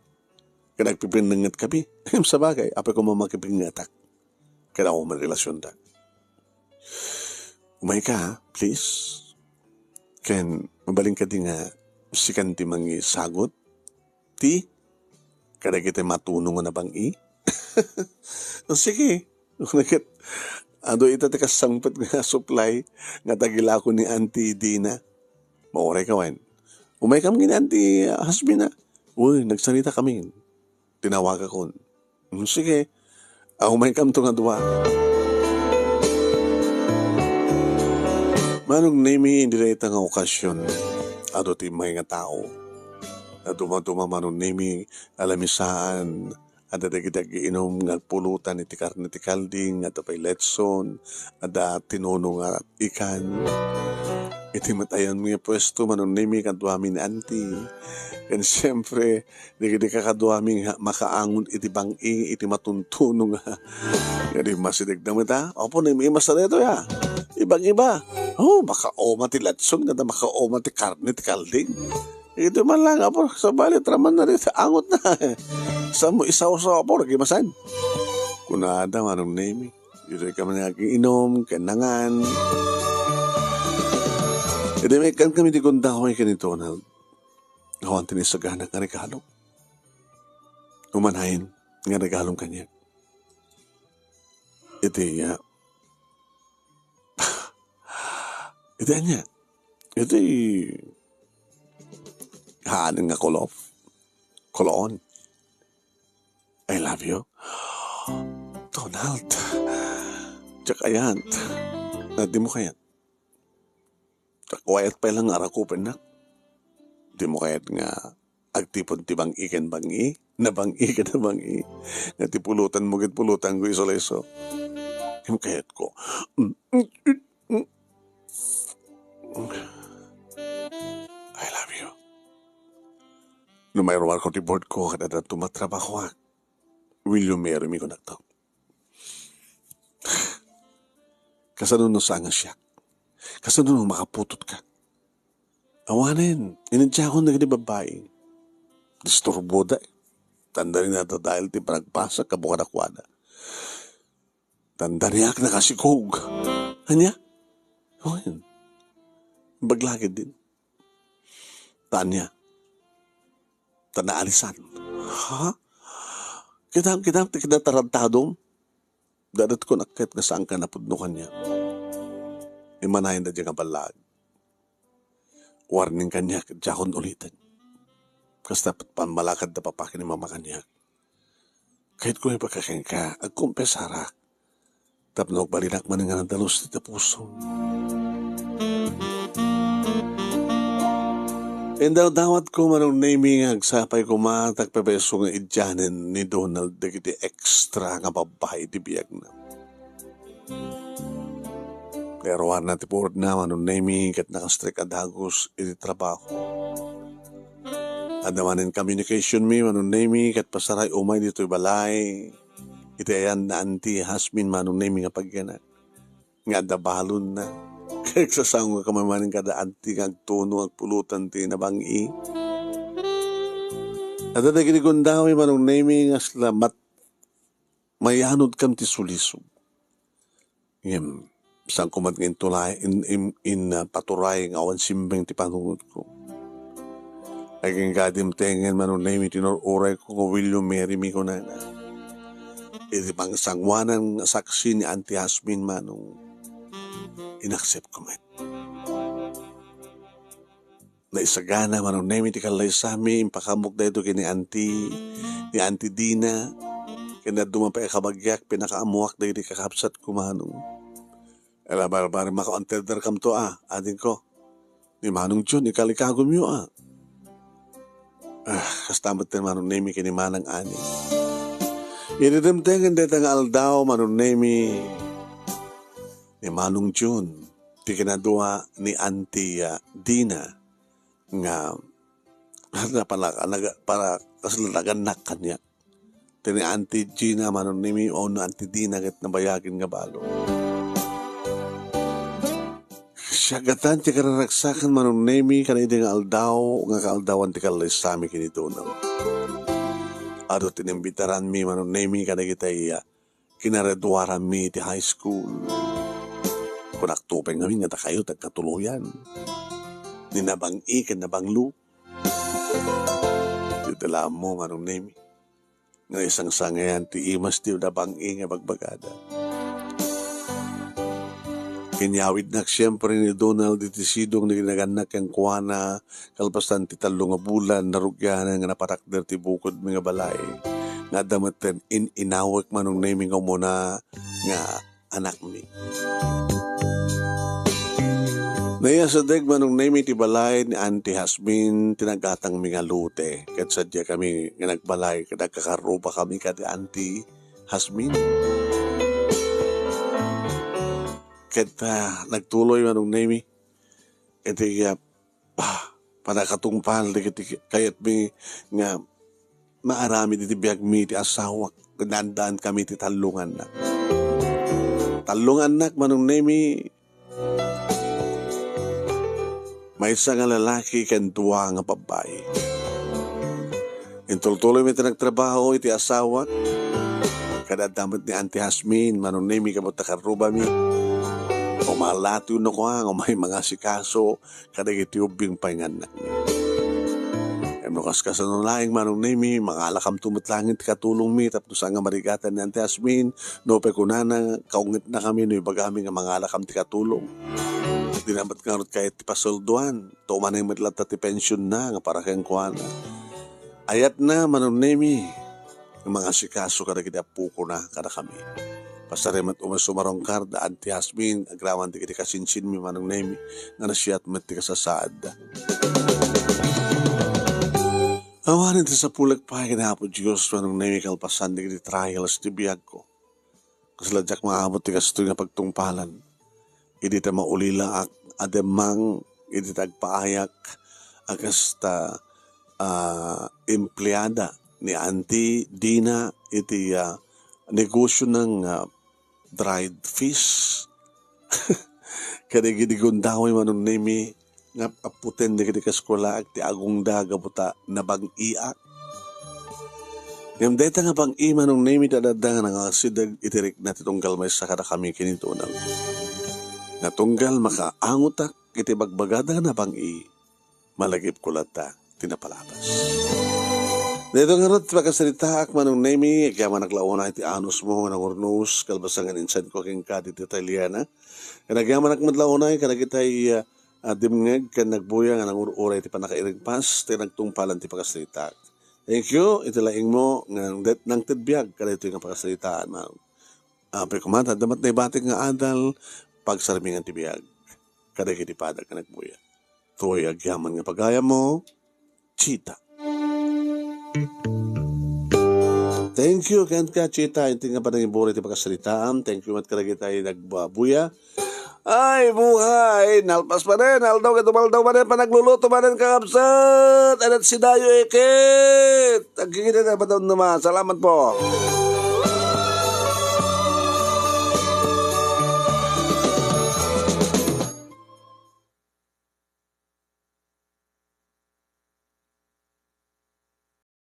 Ken agpipinnenget kami. Ngem sabagay, apay koma makipinnetak. Kailangan man relasyonda. Umayka, ha, please. Ken mabalin kadi nga sikan ti mangisagut ti kadagiti matuno nga nabang-i? Sige. Ket adu ita ti kasangpet nga supply nga tagilako ni Auntie Dina. Mauray ka wen. Umaykam ken ni Auntie Jasmine, a. Uy, nagsarita kami. Tinawagakon. Mm, sige. Aw, umaykamto nga dua. Manong Nemi, iti dayta nga okasyon, adu ti immay nga tao. Adu maduma, Manong Nemi, alamisaan, adda dagiti agiinum nga agpulutan iti karne ti kalding, adda pay letson, adda tinuno nga ikan. Iti met ayan nga puesto, Manong Nemi, kaduami ni Auntie. Ken siempre, dagiti kakaduami nga makaangot iti bang-i, iti matuntuno nga, nga di masidegda met, a. Apo, naimas daytoy, a. Ibang-iba. Oh, makaoma ti letson, kada makaoma ti karne, ti kalding. Ito man lang, apo, sabali, traman na rin, angot na. Sa mo isawsaw, apo, nagimasan. Kunada, Manong Nemi. Ditoy kami nga agiinum, ken nangan. Idi maikkan kami ti gundaway ken ni Donald, awan ti naisagana nga regalo. Umanayen nga regalom kaniak. Iti, ah, iti ania? Iti haanen nga kulof. Cologne. I love you. Donald. Diak ayat. Adda mo kayat? Diak ayat pay lang nga arakupennak. Dimo kayat nga agtipon ti bang-i ken bang-i, nabang-i ken nabang-i, nga ti pulotanmo ket pulotanko isu la isu. Ngem kayatko. I love you. No mairuarko ti boardko, ket adda matrabahoak, will you marry me, kunakto. Kasano no saan nga siak? Kasano no makaputotka? Awanen, inaddaakon dagiti babbai. Disturboda. Tanda ni nadadael ti panagpasak a kadakuada. Tanda niak nakasikog. Ania? Awanen. Imbag la ketdin. Ta ania? Ta naalisan. Ha? Kitam, kitam, ti kinatarantadom? Dadatko nakket nga saanka napudno kaniak. Immanayen daydiay nga ballaag. Warning kaniak, diakon uliten. Kasta pammalakad da papa ken ni mama kaniak. Kayatko nga ipakakenka, agkumpesarak. Tapno agbalinak manen nga nadalus ti tapusom. Indawdawatko, Manong Nemy, nga agsapay koma ta agpayso nga idianen ni Donald dagiti extra nga babbai iti biagna. Nairuarna ti puodna, Manong Nemy, ket nakastrek a dagus iti trabaho. Adda manen communication mi, Manong Nemy, ket pasaray umay ditoy balay. Iti ayan ni Auntie Jasmine, Manong Nemy, nga pagyanak. Nga adda balonna. Kagsasango ka manen kada Auntie nga agtuno, agpulutan ti nabang-i. Adda dagiti gundaway, Manong Nemy, nga sla mat-, mayanod kam ti sulisog. Ngem, saan ko met nga intulay, in, in, in, ah, paturay nga awan simbeng ti panunotko. Agingga dimtengen, Manong Nemy, ti nur-urayko nga will you marry me, kunana. Iti pangsanguanan nga saksi ni Auntie Jasmine, Manong, inaccept ko met. Naisagana, Manong Nemy, ti kallaysami, impakaamok daytoy ken ni Auntie, ni Auntie Dina, ken dadduma pay a kabagiak, pinakaammoak dagiti kakabsatko, Manong. Ala, barbari, makaunterder kamto, a, adingko. Ni Manong John, ikalikagumyo, a. Ah, kasta met ti Manong Nemy ken ni Manang Ani. Idi dimtengen dayta nga aldaw, Manong Nemy, ni Manong John, ti kinadua ni Auntie, ah, Dina, nga, ah, pala, naga-, para, kasla nagannak kaniak. Ti ni Auntie Gina, Manong Nemy, wenno Auntie Dina, ket nabayagen nga balo. Siak gatan ti kararagsakan, Manong Nemy, kada idi nga aldaw, nga kaaldawan ti kallaysami ken ni Donald. Adu ti inimbitaranmi, Manong Nemy, kadagiti, ah, kinagraduaranmi ti high school. Kunakto pay ngamin nga dakayo ti agkatuloyan. Ni nabang-i ken nabanglo. Dita la ammo, Manong Nemy, nga naisangsangayan ti imas ti nabang-i nga bagbagada. Inyawidnak siempre ni Donald iti sidong ti kinagannak kenkuana, kalpasan ti tallo nga bulan, narugianan nga napatakder ti bukodmi nga balay. Nga adda metten in-inawek, Manong Nemy, nga umuna nga anakmi. Naiyasaddek, Manong Nemy, ti balay ni Auntie Jasmine, ti nagatangmi nga lote. Ket sadiakami nga nagbalay, ket agkakarrubakami kadi Auntie Jasmine. Ket, ah, nagtuloy, Manong Nemy, iti, ah, pa-, panakatungpal dagiti kayatmi nga maaramid iti biagmi ti asawak. Naaddaankami ti tallo nga annak. Tallo nga annak, Manong Nemy, maysa nga lalaki ken dua nga babbai. Intultuloymi ti nagtrabaho iti asawak. Kada adda met ni Auntie Jasmine, Manong Nemy, kabutta karrubami. Umalati no kua, umay mangasikaso kadagiti ubbing pay nga annakmi. Ngem no kaskasano laeng, Manong Nemy, mangalakamto met laeng ti katulongmi tapno saan nga marigatan ni Auntie Jasmine, no pay kunana, kaungetnakami no ibagami nga mangalakam ti katulong. Dina met ngarud kayat ti pasuldoan, ta umanay met latta ti pensionna nga para kenkuana. Ayatna, Manong Nemy, nga mangasikaso kadagiti appokona kadakami. Pasaray met umay sumarungkar da Auntie Jasmine, agraman dagiti kasinsinmi, Manong Nemy, nga nasayaat met ti kasasaadda. Awan iti sapulek pay ken Apo Dios, Manong Nemi, kalpasan dagiti trials ti biagko. Kasla diak maabot ti kastoy nga pagtungpalan. Idi ta maulilaak a demmang, idi ta agpaayak a kasta, ah, empleada ni Auntie Dina iti, ah, negosio na nga dried fish. Kadagidi gundaway, Manong Nemi, nga aputen dagiti kaskuelaak ti agungda gapu ta nabang-iak. Ngem dayta nga bang-i, Manong Nemi, ti adda nga nangasideg iti rikna ti tunggal maysa kadakami ken ni Tunang. Nga tunggal makaangotak iti bagbagada nga nabang-i, malagipko latta ti napalabas. Daytoy ngarud ti pakasaritaak, Manong Nemi, agyamanak la unay iti anusmo nga nangurnos, kalpasan nga insenko kenka ditoy Italiana. Ken agyamanak met la unay kadagitay, ah, ah, dimngeg ken nagbuya nga nangur-uray ti pannakairegpas ti nagtungpalan ti pakasaritaak. Thank you, iti laingmo nga det-, nangted biag kadaytoy nga pakasaritaan, Manong. Apay koma, adda met naibatik nga adal, pagsarmingan ti biag kadagiti padak nga nagbuya. Toy agyaman nga pagayammo, Chita. Thank you kenka, Chita, inti nga panangiburi ti pakasaritaam. Thank you met kadagitay nagbabuya. Ay, buhay! Nalpas manen, aldaw ket umaldaw manen, panagluluto manen, kakabsat! Adat si Dayo Iket! Agkikita na ba daw naman? Salamat po!